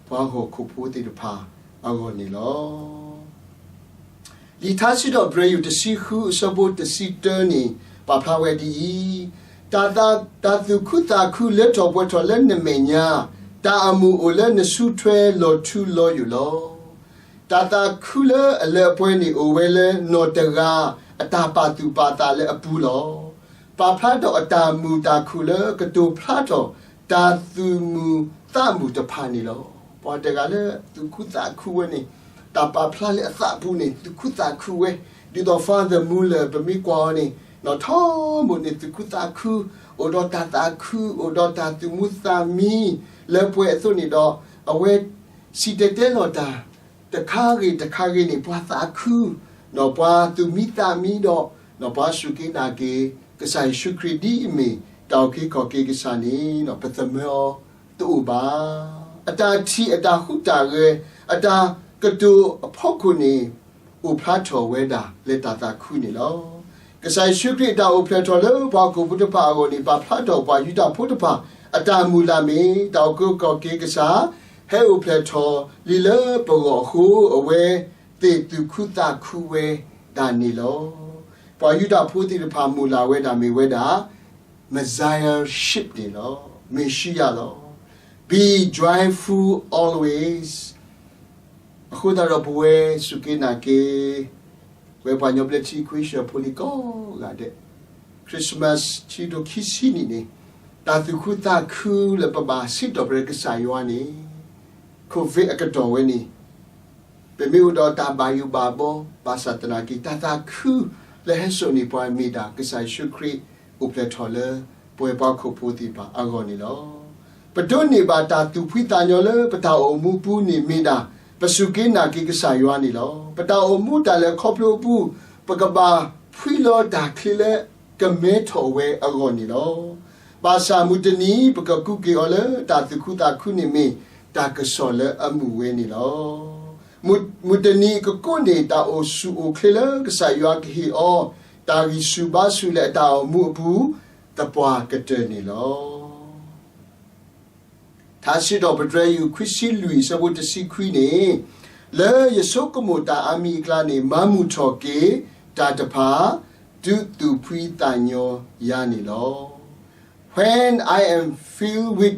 ပှၤဟီၣ်ခိၣ်ဖိသ့ၣ်တဖၣ်အဂီၢ်န့ၣ်လီၤ. လံာ်ထါစံးထီၣ်ပတြၢၤယိာ်တဆံဃုအဆၢဖိတဆံတၢန့ၣ် ပာ်ဖျါဝဲဒ်အံၤ, တၢ်သး, တၢ်သူၣ်ခုသးခုလၢထီၣ်ပှဲၤထီၣ်လၢနမဲာ်ညါ, တၢ်အမုာ်အိၣ်လၢနစုထွဲလီၤထူလီၤယိာ်လီၤ. တၢ်သးခုလၢအလၢအပှဲၤန့ၣ်အိၣ်ဝဲလၢနီၢ်တဂၤအတၢ်ပာ်သူၣ်ပာ်သးလၢအပူၤလီၤ. ပာ်ဖျါထီၣ်အတၢ်မုာ်တၢ်ခုၣ်လၢကတိၤဖျါထီၣ် တၢ်သူၣ်မုာ်သးမုာ်တဖၣ်န့ၣ်လီၤ. ပှၤတဂၤလၢသူၣ်ခုသးခုဝဲန့ၣ်, တၢ်ပာ်ဖျါလၢအသးပူၤန့ၣ် သူၣ်ခုသးခုဝဲ, ဒ်သိး Father Muller ပမ့ၢ်ကွၢ်အီၤန့ၣ်, နီၢ်ထီဘိန့ၣ် သူၣ်ခုသးခု, အိၣ်ဒီးတၢ်သးခု, အိၣ်ဒီးတၢ်သူၣ်မုာ်သးမုာ်လၢပှဲၤအသိးန့ၣ်ဒီး, အဝဲစံၣ်တဲၤတဲလီၤတၢ် တခါဂ့ၤတခါဂ့ၤန့ၣ် ပှၤသးခု, ဒီးပှၤသူၣ်မံသးမံဒီး, ဒီးပှၤစူၢ်က့ၤနာ်က့ၤ ကစၢ်ယ့ၣ်ၡူးခရံာ်ဒ်အမ့ၢ် တၢ်အုၣ်က့ၤခီၣ်က့ၤကစၢ်န့ၣ် ပသးမၢအီၤတအိၣ်ဘၣ်. အတၢ်ထံၣ်အတၢ်ဟူးတၢ်ဂဲၤ အတၢ်ကတိၤအဖီခိၣ်န့ၣ် အိၣ်ဖျါထီၣ်ဝဲဒၣ်လၢတၢ်သးခုန့ၣ်လီၤ. ကစၢ်ယ့ၣ်ၡူးခရံာ်အတၢ်အိၣ်ဖျဲၣ်ထီၣ်လၢပှၤဟီၣ်ခိၣ်ဖိတဖၣ်အဂီၢ်န့ၣ် ပာ်ဖျါထီၣ်ပှၤယူဒၤဖိတဖၣ် အတၢ်မုၢ်လၢ်မ့ၢ် တၢ်အုၣ်က့ၤခီၣ်က့ၤကစၢ် ဟဲအိၣ်ဖျဲၣ်ထီၣ်လံလၢပဂီၢ်အဃိ အဝဲသ့ၣ်သူၣ်ခုသးခုဝဲဒၣ်န့ၣ်လီၤ. ပှၤယူဒၤဖိသ့ၣ်တဖၣ်မုၢ်လၢ်ဝဲဒၣ်မ့ၢ်ဝဲဒၣ် Messiahship န့ၣ်လီၤ. မ့ၤၡံယၤလီၤ. Be joyful always. အဃိသတးဒီးပဝဲစူၢ်က့ၤနာ်က့ၤ ဝဲပှၤကညီဘျၢထံခဝ့ၡၢၣ်ဖိလံၤကိးဂၤဒဲး Christmas ခံကထိခံဆံနံၣ်န့ၣ် တၢ်သူၣ်ခုသးခုလၢပဘၣ်စံးထီၣ်ပတြၢၤကစၢ်ယွၤန့ၣ် Covid အကတီၢ်ဝဲန့ၣ် ပမ့ၢ်အိၣ်ဒီးတၢ်ဘၣ်ယိၣ်ဘၣ်ဘီ ဘၣ်ဆၣ်သနာ်က့ တၢ်သးခုလၢဟဲစိာ်န့ၢ်ပှၤမ့ၢ်ဒၣ် ကစၢ်ယ့ၣ်ၡူးခရံာ် အိၣ်ဖျဲၣ်ထီၣ်လၢ ပဝဲပှၤဟီၣ်ခိၣ်ဖိသ့ၣ်တဖၣ်အဂီၢ်န့ၣ်လီၤ. ပဒိးန့ၢ်ဘၣ်တၢ်သူၣ်ဖှံသးညီလၢပတၢ်အိၣ်မူအပူၤန့ၣ်မ့ၢ်ဒၣ် ပစူၢ်က့ၤနာ်က့ၤကစၢ်ယွၤန့ၣ်လီၤ. ပတၢ်အိၣ်မူတၢ်လဲၤခီဖျိအပူၤ ပကဘၣ်ဖှံလီၤတၢ်ချ့လၢကမဲထီၣ်ဝဲအဂီၢ်န့ၣ်လီၤ. ဘၣ်ဆၣ်မုၢ်တနံၤ ပကကူးက့ၤအီၤလၢတၢ်သူၣ်ခုသးခုန့ၣ်မ့ၢ် တၢ်ကစီၣ်လၢအမုာ်ဝဲန့ၣ်လီၤ. မုၢ်, မုၢ်တနံၤကကိးန့ၢ် တၢ်အိၣ်ဆူၣ်အိၣ်ချ့လၢကစၢ်ယွၤကဟ့ၣ်အီၤ တၢ်ဂံၢ်ဆူၣ်ဘါဆူၣ်လၢအတၢ်အိၣ်မူအပူၤ သပှၢ်ကတၢၢ်န့ၣ်လီၤ. ထါစံးထီၣ်ပတြၢၤ ယူၢ်ခွံဆံလွံၢ် အဆၢဖိတဆံခွံန့ၣ်, လၢယဆိကမိၣ်တၢ်အါမံၤအကျါန့ၣ် မၤမုာ်ထီၣ်က့ၤတၢ်တဖၣ် ဒုးသူၣ်ဖှံသးညီယၤန့ၣ်လီၤ. When I am filled with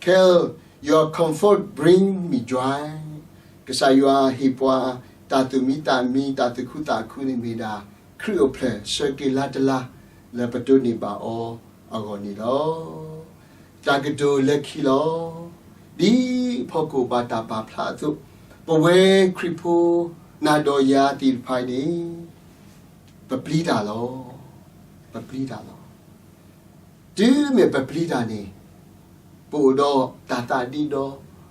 care, your comfort brings me joy. ကစၢ်ယွၤဟ့ၣ်ပှၤ တၢ်သူၣ်မံသးမံ တၢ်သူၣ်ခုသးခုန့ၣ်မ့ၢ်ဒၣ် ခရံာ်အိၣ်ဖျဲၣ်ဆၢက့ၤလါတလါ လၢပဒိးန့ၢ်ဘၣ်အီၤအဂီၢ်န့ၣ်လီၤ. တၢ်ကတိၤလၢခံလီၤ. ဒ်ဖီခိၣ်ဘၣ်တၢ်ပာ်ဖျါအသိး, ပဝဲခရံာ်ဖိ နၤဒီးယၤသ့ၣ်တဖၣ်န့ၣ် ပပျံၤတၢ်လီၤ. ပပျံၤတၢ်လီၤ. တုၤမ့ၢ်ပပျံၤတၢ်န့ၣ်, ပအိၣ်ဒီးတၢ်သးဒ့ဒီ,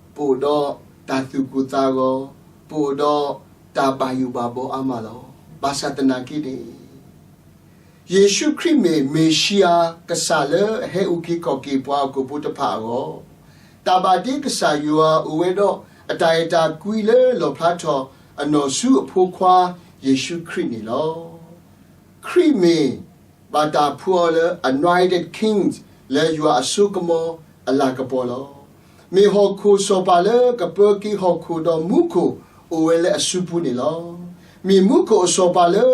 ပအိၣ်ဒီးတၢ်သူၣ်ကိၢ်သးဂီၤ, ပအိၣ်ဒီးတၢ်ဘၣ်ယိၣ်ဘၣ်ဘီအါမးလီၤ. ဘၣ်ဆၣ်သနာ်က့န့ၣ် ယ့ၣ်ၡူးခရံာ်မ့ၢ်မ့ၤၡံယၤ ကစၢ်လၢအဟဲအုၣ်က့ၤခီၣ်က့ၤပှၤဟီၣ်ခိၣ်ဖိတဖၣ်အဂီၢ်, တၢ်ဘၣ်တ့ကစၢ်ယွၤအိၣ်ဝဲဒီး အတၢ်အဲၣ်တၢ်ကွံလၢလီၣ်ဖျါထီၣ်အနီၢ်ဆူအဖိခွါ ယ့ၣ်ၡူးခရံာ်န့ၣ်လီၤ. ခရံာ်မ့ၢ်ဘၣ်တၢ်ဖှူအီၤလၢ anointed king လၢယွၤအစိကမီၤအလၤကပီၤလီၤ. မ့ၢ်ဟီၣ်ခိၣ်စီၤပၤလၢကပၢက့ၤဟီၣ်ခိၣ်ဒီးမူခိၣ်အိၣ်ဝဲလၢအစုပူၤန့ၣ်လီၤ. မ့ၢ်မူခိၣ်အစီၤပၤလၢ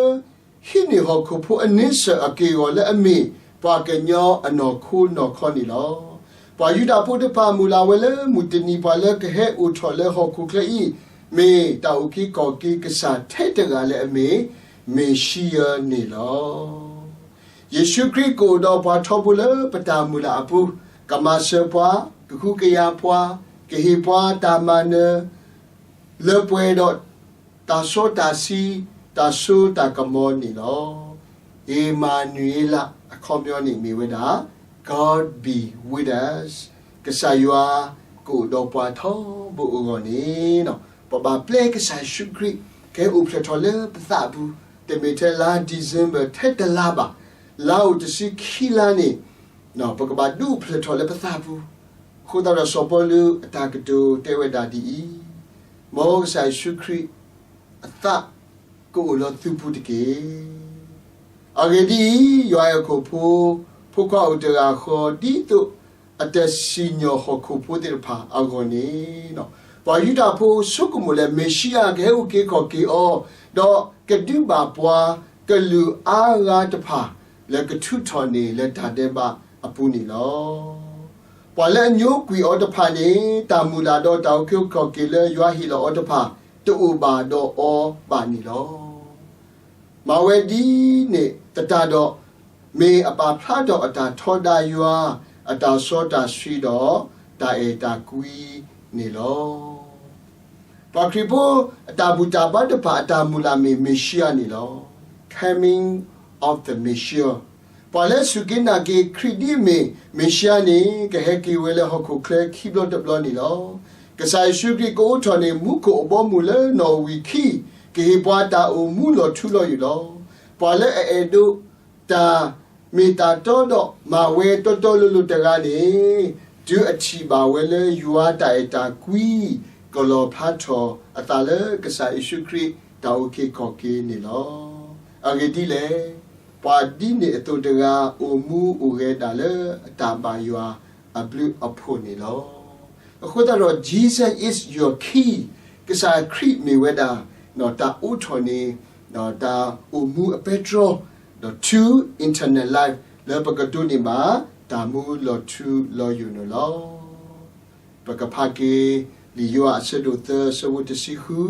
ဟံးန့ၢ်ဟီၣ်ခိၣ်ဖိအန့ဆၢၣ်အက့ၢ်အဂီၤလၢအမ့ၢ်ပှၤကညီအနီၢ်ခိနီၢ်ခီန့ၣ်လီၤ. ပှၤယူဒၤဖိတဖၣ်မုၢ်လၢ်ဝဲလၢမုၢ်တနံၤပှၤလၢကဟဲအိၣ်ထီၣ်လၢဟီၣ်ခိၣ်ချၢအံၤ မ့ၢ်တၢ်အုၣ်က့ၤခီၣ်က့ၤကစၢ်ထဲတဂၤလၢအမ့ၢ် မ့ၤၡံယၤန့ၣ်လီၤ. ယ့ၣ်ၡူးခရံာ်ကအိၣ်ဒီးပှၤထီဘိလၢပတၢ်မုၢ်လၢ်အပူၤ, ကမၤစၢၤပှၤ, ကဟုကယာ်ပှၤ, ကဟ့ၣ်ပှၤတၢ်မၤနၢၤ လၢပှဲၤဒီးတၢ်စီတၢ်ဆှံ, တၢ်စိတၢ်ကမီၤန့ၣ်လီၤ. အ့မၤနူၤအ့လး အခီပညီန့ၣ်မ့ၢ်ဝဲဒၣ် God be with us, ကစၢ်ယွၤကအိၣ်ဒီးပှၤထီဘိအဂီၢ်န့ၣ်, ပဘၣ်ပျဲကစၢ်ယ့ၣ်ၡူးခရံာ် ကဟဲအိၣ်ဖျဲၣ်ထီၣ်လၢပသးပူၤ, တမ့ၢ်ထဲလါ December ထဲတလါဘၣ်, လါအိၣ်တဆံခံလါန့ၣ် ပကဘၣ်ဒုးအိၣ်ဖျဲၣ်ထီၣ်လၢပသးပူၤ. အဃိသတးဒီးစီၤပီလူးအတၢ်ကတိၤတဲဝဲဒၣ်ဒ်အံၤ, မ်ကစၢ်ယ့ၣ်ၡူးခရံာ်အသးကအိၣ်လၢသုပူၤတက့ၢ်. အဂ့ၢ်ဒ်အံၤ, ယွၤအဲၣ်ဟီၣ်ခိၣ်ဖိ, ဖိခွါအိၣ်တဂၤဃီ ဒ်သိးအတစံၣ်ညီၣ်ဟီၣ်ခိၣ်ဖိသ့ၣ်တဖၣ်အဂီၢ်န့ၣ်, ပှၤယူဒၤဖိဆိကမိၣ်လၢမ့ၤၡံယၤကဟဲအုၣ်က့ၤခီၣ်က့ၤအီၤ, ဒီးကဒုးဘၣ်ပှၤကလုာ်အါဂၤတဖၣ် လၢကထုးထီၣ်န့ၢ်လၢတၢ်ဒဲးဘးအပူၤန့ၣ်လီၤ. ပှၤလၢအညိကွံာ်အီၤတဖၣ်န့ၣ် တၢ်မုၢ်လၢ်ဒီးတၢ်အုၣ်က့ၤခီၣ်က့ၤလၢယွၤဟ့ၣ်လီၤအီၤတဖၣ် တအိၣ်ဘၣ်ဒီးအီၤဘၣ်န့ၣ်လီၤ. မၤဝဲဒ်န့ၣ်သတးဒီး, မ့ၢ်အပာ်ဖျါထီၣ်အတၢ်ထီဒါယွၤ အတၢ်စီတၢ်ဆှံဒီး တၢ်အဲၣ်တၢ်ကွံန့ၣ်လီၤ. ပှၤခရံာ်ဖိအတၢ်ဘူၣ်တၢ်ဘါတဖၣ်အတၢ်မုၢ်လၢ်မ့ၢ်မ့ၣ်ၡံအၤန့ၣ်လီၤ. Coming of the Messiah. ပှၤလၢစူၢ်က့ၤနာ်က့ၤခရံာ်ဒ်အမ့ၢ်မ့ၣ်ၡံအၤန့ၣ် ကဟဲက့ၤဝဲလၢဟီၣ်ခိၣ်ချၢခံဘျီတဘျီန့ၣ်လီၤ. ကစၢ်ယ့ၣ်ၡူးခရံာ်ကအိးထီၣ်န့ၢ်မူခိၣ်အဘီအမုၢ်လၢနီၣ်ဝံာ်ခံ, ကဟ့ၣ်ပှၤတၢ်အိၣ်မူလီၤထူလီၤယိာ်လီၤ. ပှၤလၢအအဲၣ်ဒိး တၢ်မ့ၢ်တၢ်တီဒီးမၤဝဲတီတီလိၤလိၤတဂၤန့ၣ်, တုၤအထံၣ်ဘၣ်ဝဲလၢယွၤတၢ်အဲၣ်တၢ်ကွံ ကလီၣ်ဖျါထီၣ်အသးလၢကစၢ်ယ့ၣ်ၡူးခရံာ်တၢ်အုၣ်က့ၤခီၣ်က့ၤန့ၣ်လီၤ. အဂ့ၢ်ဒ်လဲၣ်, ပှၤဒ်န့ၣ်အသိးတဂၤ အိၣ်မူအိၣ်ဂဲၤဒၣ်လၢအတၢ်ဘၣ်ယွၤအဘျုးအဖှိၣ်န့ၣ်လီၤ. အဃိသတးဒီး Jesus is your key, ကစၢ်ခရံာ်မ့ၢ်ဝဲဒၣ် တၢ်အိးထီၣ်န့ၢ် တၢ်အိၣ်မူအပဲတြီ, ဒီး to eternal life လၢပကဒိးန့ၢ်ဘၣ် တၢ်မူလီၤထူလီၤယိာ်န့ၣ်လီၤ. ပကဖးက့ၤ လံာ်ယိၤဟၣ်အဆၢဒိၣ်သၢ အဆၢဖိတဆံဃု,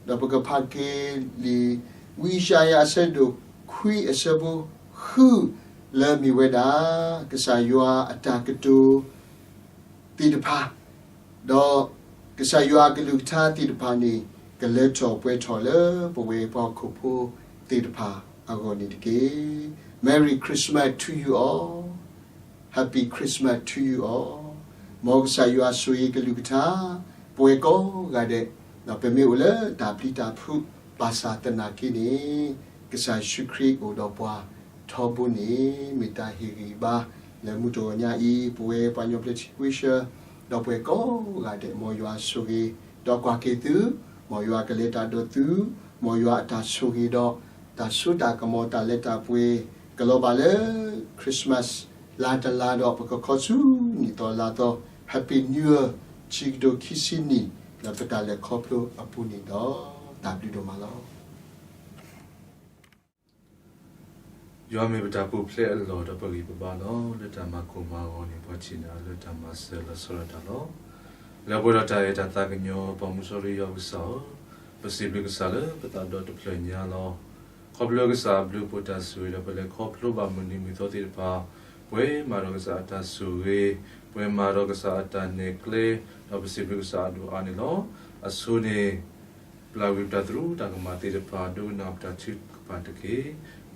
ဒီးပကဖးက့ၤ လံာ်ဝံယၡါယၤအဆၢဒိၣ်ခွံ အဆၢဖိဃု, လၢမ့ၢ်ဝဲဒၣ် ကစၢ်ယွၤအတၢ်ကတိၤ သ့ၣ်တဖၣ်, ဒီးကစၢ်ယွၤအကလုၢ်ကထါသ့ၣ်တဖၣ်န့ၣ် ကလၢထီၣ်ပှဲၤထီၣ်လၢပဝဲပှၤဟီၣ်ခိၣ်ဖိသ့ၣ်တဖၣ်အဂီၢ်န့ၣ်တက့ၢ်. Merry Christmas to you all. Happy Christmas to you all. မ်ကစၢ်ယွၤဆိၣ်ဂ့ၤကလုၢ်ကထါ ပဝဲကိးဂၤဒဲး, ဒီးပမ့ၢ်အိၣ်လၢတၢ်ပျံၤတၢ်ဖုး ဘၣ်ဆၣ်သနာ်က့န့ၣ် ကစၢ်ယ့ၣ်ၡူးခရံာ်အိၣ်ဒီးပှၤထီဘိန့ၣ် မ့ၢ်တၢ်ဟ့ၣ်ဂံၢ်ဘါလၢမုၢ်တဂီၤညါအံၤ ပဝဲပှၤကညီဘျၢထံခဝ့ၡၢၣ်, ဒီးပဝဲကိးဂၤဒဲး မ်ယွၤဆိၣ်ဂ့ၤ ဒီးကွၢ်က့ၤသု, မ်ယွၤကလဲၤတၢ်ဒီးသု, မ်ယွၤအတၢ်ဆိၣ်ဂ့ၤဒီး တၢ်စိတၢ်ကမီၤ တၢ်လၢတၢ်ပှဲၤ ကလီၤဘၣ်လၢ Christmas လါတလါဒီး ပကခီဆူနံၣ်သီလါသီ Happy New Year ခံကထိခံဆံနံၣ် လၢပတၢ်လဲၤခီဖျိအပူၤန့ၣ်ဒီး တၢ်ဘျုးဒိၣ်မးလီၤ. ယွၤမ့ၢ်ပတၢ်ပူၤဖျဲးအလီၢ်ဒီးပဂံၢ်ပဘါလီၤ. လၢတၢ်မၤကိၢ်မၤဂီၤန့ၣ် ပှၤထံၣ်န့ၢ်အီၤလၢတၢ်မၤစၢၤလီၤဆီဒၣ်တၢ်လီၤ. လၢပှဲၤဒီးတၢ်အဲၣ်တၢ်သးကညီၤ ပှၤမူစီဆှံယွၤကစၢ်ဧၢ, ပစံးဘျုးကစၢ်လၢပသးဒီတဖျၢၣ်ညါလီၤ. ခီဖျိကစၢ်အဘျုးအဖှိၣ်တၢ်ဆိၣ်ဂ့ၤဒီး ပလဲၤခီဖျိဘၣ်မုၢ်နံၤမုၢ်သီသ့ၣ်တဖၣ်, ပှဲၤမးဒီးကစၢ်အတၢ်ဆိၣ်ဂ့ၤ, ပှဲၤမးဒီးကစၢ်အတၢ်နဲၣ်ကျဲ, ဒီးပစံးဘျုးကစၢ်အဒိၣ်အါန့ၣ်လီၤ. အဆိန့ၣ် ပျၢ်ကွံာ်ပတၢ်သရူးတၢ်ကမၣ်သ့ၣ်တဖၣ်, ဒိကနၣ်ပတၢ်ထုကဖၣ်တက့ၢ်.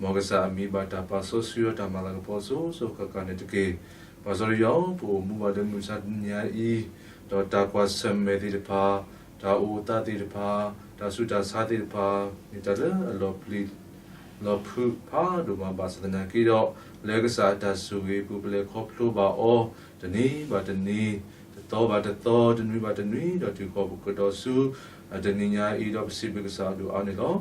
မ်ကစၢ်အမံၤဘၣ်တၢ်ပာ်စီဆှံအီၤ တၢ်မၤလၤကပီၤစိၤစိၤဃၣ်ဃၣ်န့ၣ်တက့ၢ်. ပှၤစီဆှံယွၤဧၢ, ပအိၣ်မူဘၣ်လၢမုၢ်မဆါတနံၤညါအံၤ, ဒီးတၢ်ကွၢ်ဆၢၣ်မဲာ်သ့ၣ်တဖၣ်, တၢ်အိၣ်သးသ့ၣ်တဖၣ်, တၢ်ဆူးတၢ်ဆါသ့ၣ်တဖၣ်, မ့ၢ်တၢ်လၢအလီၤပျံၤ လီၤဖုးဖးဒိၣ်မးဘၣ်ဆၣ်သနာ်က့ဒီး, လၢကစၢ်အတၢ်ဆိၣ်ဂ့ၤအပူၤ ပလဲၤခီဖျိဘၣ်အီၤ, တနံၤဘၣ်တနံၤ, တသီဘၣ်တသီ, တနွံဘၣ်တနွံ, ဒီးတုၤဃီၤပကဒီးဆူ တနံၤညါအံၤဒီး ပစံးဘျုးကစၢ်အဒိၣ်အါန့ၣ်လီၤ.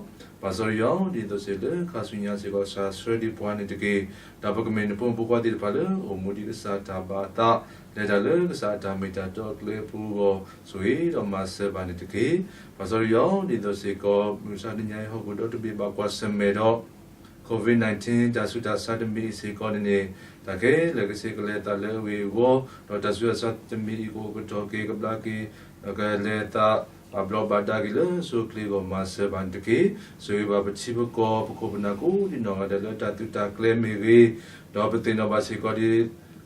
ပှၤစီဆှံယွၤဧၢ, ဒ်သိးစ့ၢ်လၢခါဆူညါစ့ၢ်ကီး ကစၢ်ဆှၢဒံးပှၤန့ၣ်တက့ၢ်. ဒီးပကမ့ၢ်နဖိမုၣ်ဖိခွါသ့ၣ်တဖၣ်လၢအိၣ်မူဒ်ကစၢ်တၢ်ဘၣ်အသး, လဲၤတၢ်လၢကစၢ်အတၢ်မ့ၢ်တၢ်တီအကျဲအပူၤအဂီၢ်, ဆိၣ်ဂ့ၤဒီးမၤစၢၤဘၣ်န့ၣ်တက့ၢ်. ပှၤစီဆှံယွၤဧၢ, ဒ်သိးစ့ၢ်ကီး မုၢ်မဆါတနံၤညါအံၤ ဟီၣ်ခိၣ်ဒီတဘ့ၣ်ဘၣ်ကွၢ်ဆၢၣ်မဲာ်ဒီး COVID nineteen တၢ်ဆူးတၢ်ဆါတမံၤအံၤစ့ၢ်ကီးန့ၣ်န့ၣ်, တၢ်ကဲလၢာ်ကဆှဲကလဲၤအသးလၢအဂ့ၤအဝါ, ဒီးတၢ်ဆူးတၢ်ဆါတမံၤအံၤ ကအိၣ်ကတီၢ်က့ၤကဘျါက့ၤ, ဒီးကလဲၤအသး ဘၣ်ဘျီးဘၣ်ဒါက့ၤလၢအဆိအချ့အဂီၢ် မၤစၢၤဘၣ်န့ၣ်တက့ၢ်. ဆိၣ်ဂ့ၤဘၣ်ပထံပကီၢ် ပခိၣ်ပနၢ်ကိးဒံနီၢ်ဂၤဒဲးလၢတၢ်သုးတၢ်ကျဲၤမ့ၢ်ဂ့ၤ, ဒီးပသ့ၣ်နီၣ်ဘၣ်စ့ၢ်ကီးဒ်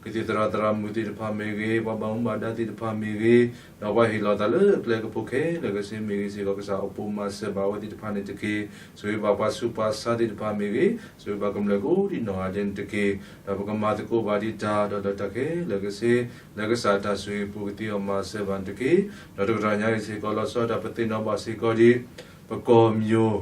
ကသံၣ်သရၣ်သရၣ်မုၣ်သ့ၣ်တဖၣ်မ့ၢ်ဂ့ၤ, ပှၤဘၣ်မူဘၣ်ဒါသ့ၣ်တဖၣ်မ့ၢ်ဂ့ၤ, ဒီးပှၤဟ့ၣ်လီၤသးလၢအကျဲကဖိခဲလၢာ်ကဆှဲမ့ၢ်ဂ့ၤစ့ၢ်ကီး ကစၢ်အိၣ်ပိာ်မၤစၢၤဘၣ်အဝဲသ့ၣ်တဖၣ်န့ၣ်တက့ၢ်. ဆိၣ်ဂ့ၤဘၣ်ပှၤဆူးပှၤဆါသ့ၣ်တဖၣ်မ့ၢ်ဂ့ၤ, ဆိၣ်ဂ့ၤဘၣ်ကမျၢၢ်ကိးဒံနီၢ်ဂၤဒဲးန့ၣ်တက့ၢ်. ဒီးပကမၤသကိးဘၣ်ဒံးတၢ် ဒီးလၢတၢ်ခဲလၢာ်ကဆှဲ လၢကစၢ်အတၢ်ဆိၣ်ဂ့ၤအပူၤ ကသ့အီၤမၤစၢၤဘၣ်န့ၣ်တက့ၢ်. ဒီးတကတီၢ်ညါအံၤစ့ၢ်ကီး လီၤဆီဒၣ်တၢ် ပသ့ၣ်နီၣ်ဘၣ်စ့ၢ်ကီးဒ် ပကီၢ်မျိာ်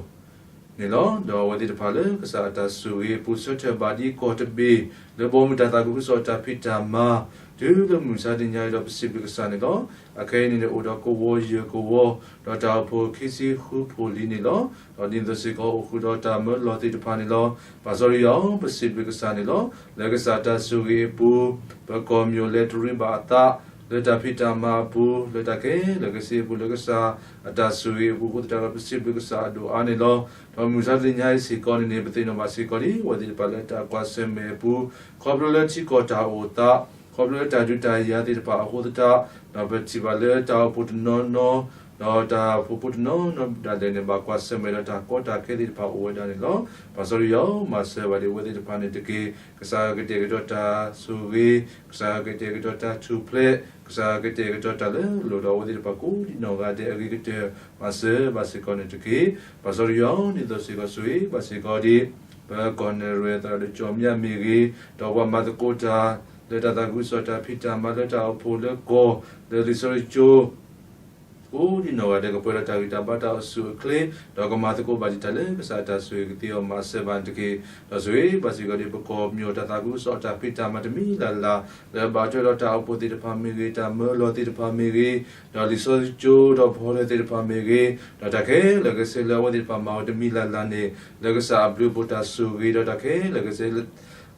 န့ၣ်လီၤ. ဒီးအဝဲသ့ၣ်တဖၣ်လၢကစၢ်အတၢ်ဆိၣ်ဂ့ၤအပူၤ ဆၢထၢၣ်ဘၣ်ဒ်ကီၢ်တဘ့ၣ် လၢဘီမုၢ်တၢ်သးခုကစီၣ်တၢ်ဖံးတၢ်မၤ တုၤလၢမုၢ်မဆါတနံၤညါအံၤဒီး ပစံးဘျုးကစၢ်န့ၣ်လီၤ. အခဲအံၤန့ၣ်န့ၣ် အိၣ်ဒီးကဝီၤယဲၢ်ကဝီၤ, ဒီးတၢ်အိၣ်ဖှိၣ်ခံဆံဃုဖှိၣ်လံန့ၣ်လီၤ. ဒီးဒ်သိးစ့ၢ်ကီး အိၣ်ဃုာ်ဒီးတၢ်မၢလီၤသ့ၣ်တဖၣ်န့ၣ်လီၤ. ပှၤစီဆှံယွၤဧၢ, ပစံးဘျုးကစၢ်န့ၣ်လီၤ. လၢကစၢ်အတၢ်ဆိၣ်ဂ့ၤအပူၤ ပကီၢ်မျိာ်လဲၤတရံးဘၣ်အသး လၢတၢ်ဖံးတၢ်မၤအပူၤ လၢတၢ်ခဲလၢာ်ကဆှဲအပူၤ လၢကစၢ်အတၢ်ဆိၣ်ဂ့ၤအပူၤအဃိသတးဒီး ပစံးဘျုးကစၢ်အဒိၣ်အါန့ၣ်လီၤ. ဒီးမုၢ်မဆါတနံၤညါအံၤစ့ၢ်ကီးန့ၣ်န့ၣ် ပသ့ၣ်နီၣ်ဘၣ်စ့ၢ်ကီးဒ် အဝဲသ့ၣ်တဖၣ်လၢတၢ်ကွၢ်ဆၢၣ်မဲာ်အပူၤ ခီဖျိလၢထံကီၢ်တၢ်အိၣ်သး ခီဖျိလၢတၢ်ဒုးတၢ်ယၤသ့ၣ်တဖၣ်အဃိသတး ဒီးပထံၣ်ဘၣ်လၢတၢ်အိၣ်ဖှိၣ်တနီၤနီၤ ဒီးတၢ်အိၣ်ဖှိၣ်ဖိတနီၤနီၤဒၣ်လဲာ်န့ၣ် ဘၣ်ကွၢ်ဆၢၣ်မဲာ်ဒီးတၢ်ကီတၢ်ခဲသ့ၣ်တဖၣ်အိၣ်ဝဲဒၣ်န့ၣ်လီၤ. ပၢ်စီဆှံယွၤဧၢ, မၤစၢၤဘၣ်ဒံးအဝဲသ့ၣ်တဖၣ်န့ၣ်တက့ၢ်. ကစၢ်ကတဲာ်ကတီၤတၢ်ဆိၣ်ဂ့ၤ, ကစၢ်ကတဲာ်ကတီၤတၢ်ထူၣ်ဖျဲး, ကစၢ်ကတဲာ်ကတီၤတၢ်လၢလိၣ်ဒီးအဝဲသ့ၣ်တဖၣ်ကိးဒံနီၢ်ဂၤဒဲးအဂ့ၤကတၢၢ် မၤစၢၤဘၣ်စ့ၢ်ကီးန့ၣ်တက့ၢ်. ပၢ်စီဆှံယွၤဧၢ, ဒ်သိးစ့ၢ်ကီးဆိၣ်ဂ့ၤဘၣ်စ့ၢ်ကီးဒံး ပကီၢ်နဲၣ်ရွဲၣ်သရၣ်ဒိၣ်ကၠီမၠၣ်မ့ၢ်ဂ့ၤ, ဒီးပှၤမၤသကိးတၢ် လၢတၢ်သးခုကစီၣ်တၢ်ဖံးတၢ်မၤလၢတၢ်အိၣ်ဖှိၣ်လၢကီၢ် လၢလံာ်စီဆှံကၠိ ကိးဒံနီၢ်ဂၤဒဲး ကပှဲၤဒီးတၢ်ဂံၢ်တၢ်ဘါတၢ်အိၣ်ဆူၣ်အိၣ်ချ့, ဒီးကမၤသကိးဘၣ်ဒံးတၢ်လၢကစၢ်အတၢ်ဆိၣ်ဂ့ၤကသ့အီၤ မၤစၢၤဘၣ်န့ၣ်တက့ၢ်. ဒီးဆိၣ်ဂ့ၤဘၣ်စ့ၢ်ကီးဒံး ပကီၢ်ပညိၣ်တၢ်သးခုကစီၣ်တၢ်ဖံးတၢ်မၤတမံၤလၢ်လၢ် လၢဘၣ်ထွဲဒီးတၢ်အိၣ်ဖှိၣ်သ့ၣ်တဖၣ်မ့ၢ်ဂ့ၤ, တၢ်မၢလီၤသ့ၣ်တဖၣ်မ့ၢ်ဂ့ၤ, ဒီးလံာ်စီဆှံကၠိဒီးဖီလာ်သ့ၣ်တဖၣ်မ့ၢ်ဂ့ၤ, ဒီးတၢ်ခဲလၢာ်ကဆ့လၢအဝဲသ့ၣ်တဖၣ်မၤဝဲတမံၤလၢ်လၢ်န့ၣ် လၢကစၢ်အဘျုးအဖှိၣ်တၢ်ဆိၣ်ဂ့ၤ ဒီးတၢ်ခဲလၢာ်ကဆ့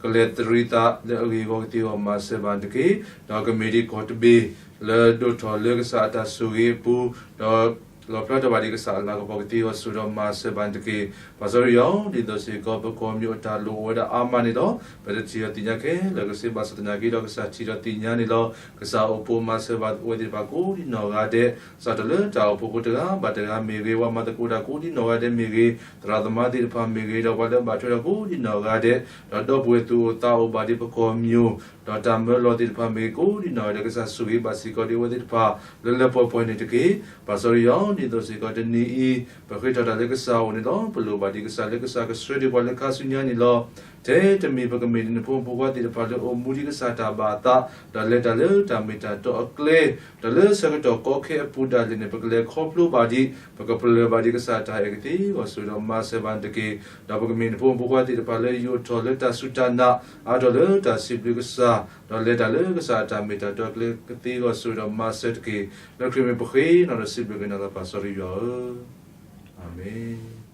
ကလဲၤသရံးသးလၢအဂ့ၤအဂီၢ်ကသ့အီၤ မၤစၢၤဘၣ်န့ၣ်တက့ၢ်. ဒီးကမ့ၢ်ဒ်ကီၢ်တဘ့ၣ် လၢဒိၣ်ထီၣ်လၢကစၢ်အတၢ်ဆိၣ်ဂ့ၤအပူၤ, ဒီးလီၣ်ဖျါထီၣ်ဘၣ်ဒံးကစၢ်အလၤကပီၤကသ့အီၤ ဆိၣ်ဒီးမၤစၢၤဘၣ်န့ၣ်တက့ၢ်. ပၢ်စီဆှံယွၤဧၢ, ဒ်သိးစ့ၢ်ကီး ပကီၢ်ပညိၣ်အတၢ်လိၣ်အိၣ်ဝဲဒၣ်အါမးန့ၣ်လီၤ. ပတထံၣ်ဒီးသ့ၣ်ညါခဲလၢာ်ကဆ့ဘၣ်ဆၣ်သနာ်က့ ဒီးကစၢ်ထံၣ်ဒီးသ့ၣ်ညါန့ၣ်လီၤ. ကစၢ်အိၣ်ဖှိၣ်မၤစၢၤဘၣ်အဝဲသ့ၣ်တဖၣ်ကိးဒံနီၢ်ဂၤဒဲး, စးထီၣ်လၢတၢ်အိၣ်ဖှိၣ်ဖိတဂၤဘၣ်တဂၤမ့ၢ်ဂ့ၤ, ပှၤမၤသကိးတၢ်ကိးဒံနီၢ်ဂၤဒဲးမ့ၢ်ဂ့ၤ, သရၣ်သမါသ့ၣ်တဖၣ်မ့ၢ်ဂ့ၤ, ဒီးပှၤလၢဘၣ်ထွဲဒီးကိးဒံနီၢ်ဂၤဒဲး, ဒီးဒီပုၢ်ဝဲၢ်သူၣ်အိၣ်သးအိၣ်ဘၣ်ဒံးပကီၢ်ပညိၣ်, ဒီးတၢ်မၢလီၤသ့ၣ်တဖၣ်မ့ၢ်ဂ့ၤ ကိးဒံနီၢ်ဂၤဒဲး ကစၢ်ဆိၣ်ဂ့ၤဘၣ်စ့ၢ်ကီးဒံးအဝဲသ့ၣ်တဖၣ် လၢလၢပှဲၤပှဲၤန့ၣ်တက့ၢ်. ပၢ်စီဆှံယွၤဧၢ, ဒ်သိးစ့ၢ်ကီးတနံၤအံၤ ပဃ့ထီၣ်တၢ်လၢကစၢ်အအိၣ်န့ၣ်လီၤ. ပလိၣ်ဘၣ်ဒံးကစၢ်လၢကစၢ်ကဆှၢဒံးပှၤလၢခါဆူညါန့ၣ်လီၤ. ထဲတမံၤပကမ့ၢ်ဒံးနဖိမုၣ်ဖိခွါသ့ၣ်တဖၣ် လၢအိၣ်မူဒံးကစၢ်တၢ်ဘၣ်အသး, ဒီးလဲၤတၢ်လၢတၢ်မ့ၢ်တၢ်တီအကျဲ, ဒီးလၢဆၢကတီၢ်ကီခဲအပူၤဒၣ်လဲာ်န့ၣ် ပကလဲၤခီဖျိဘၣ်ဒံး, ပကပလၢၢ်ဘၣ်ဒံးကစၢ်တၢ်အဲၣ်ကသ့အဂီၢ် ဆိၣ်ဒီးမၤစၢၤဘၣ်န့ၣ်တက့ၢ်. ဒီးပကမ့ၢ်နဖိမုၣ်ဖိခွါသ့ၣ်တဖၣ်လၢယိးထီၣ်လၢတၢ်စူၢ်တၢ်နာ်, အါထီၣ်လၢတၢ်စံးဘျုးကစၢ်, ဒီးလဲၤတၢ်လၢကစၢ်အတၢ်မ့ၢ်တၢ်တီအကျဲကသ့အဂီၢ် ဆိၣ်ဒီးမၤစၢၤတက့ၢ်. လၢခရံာ်မ့ၢ်ပဃ့နီၤဒီးစံးဘျုးက့ၤနၤလီၤ ပၢ်စီဆှံယွၤဧၢ, အၤမ့ၣ်.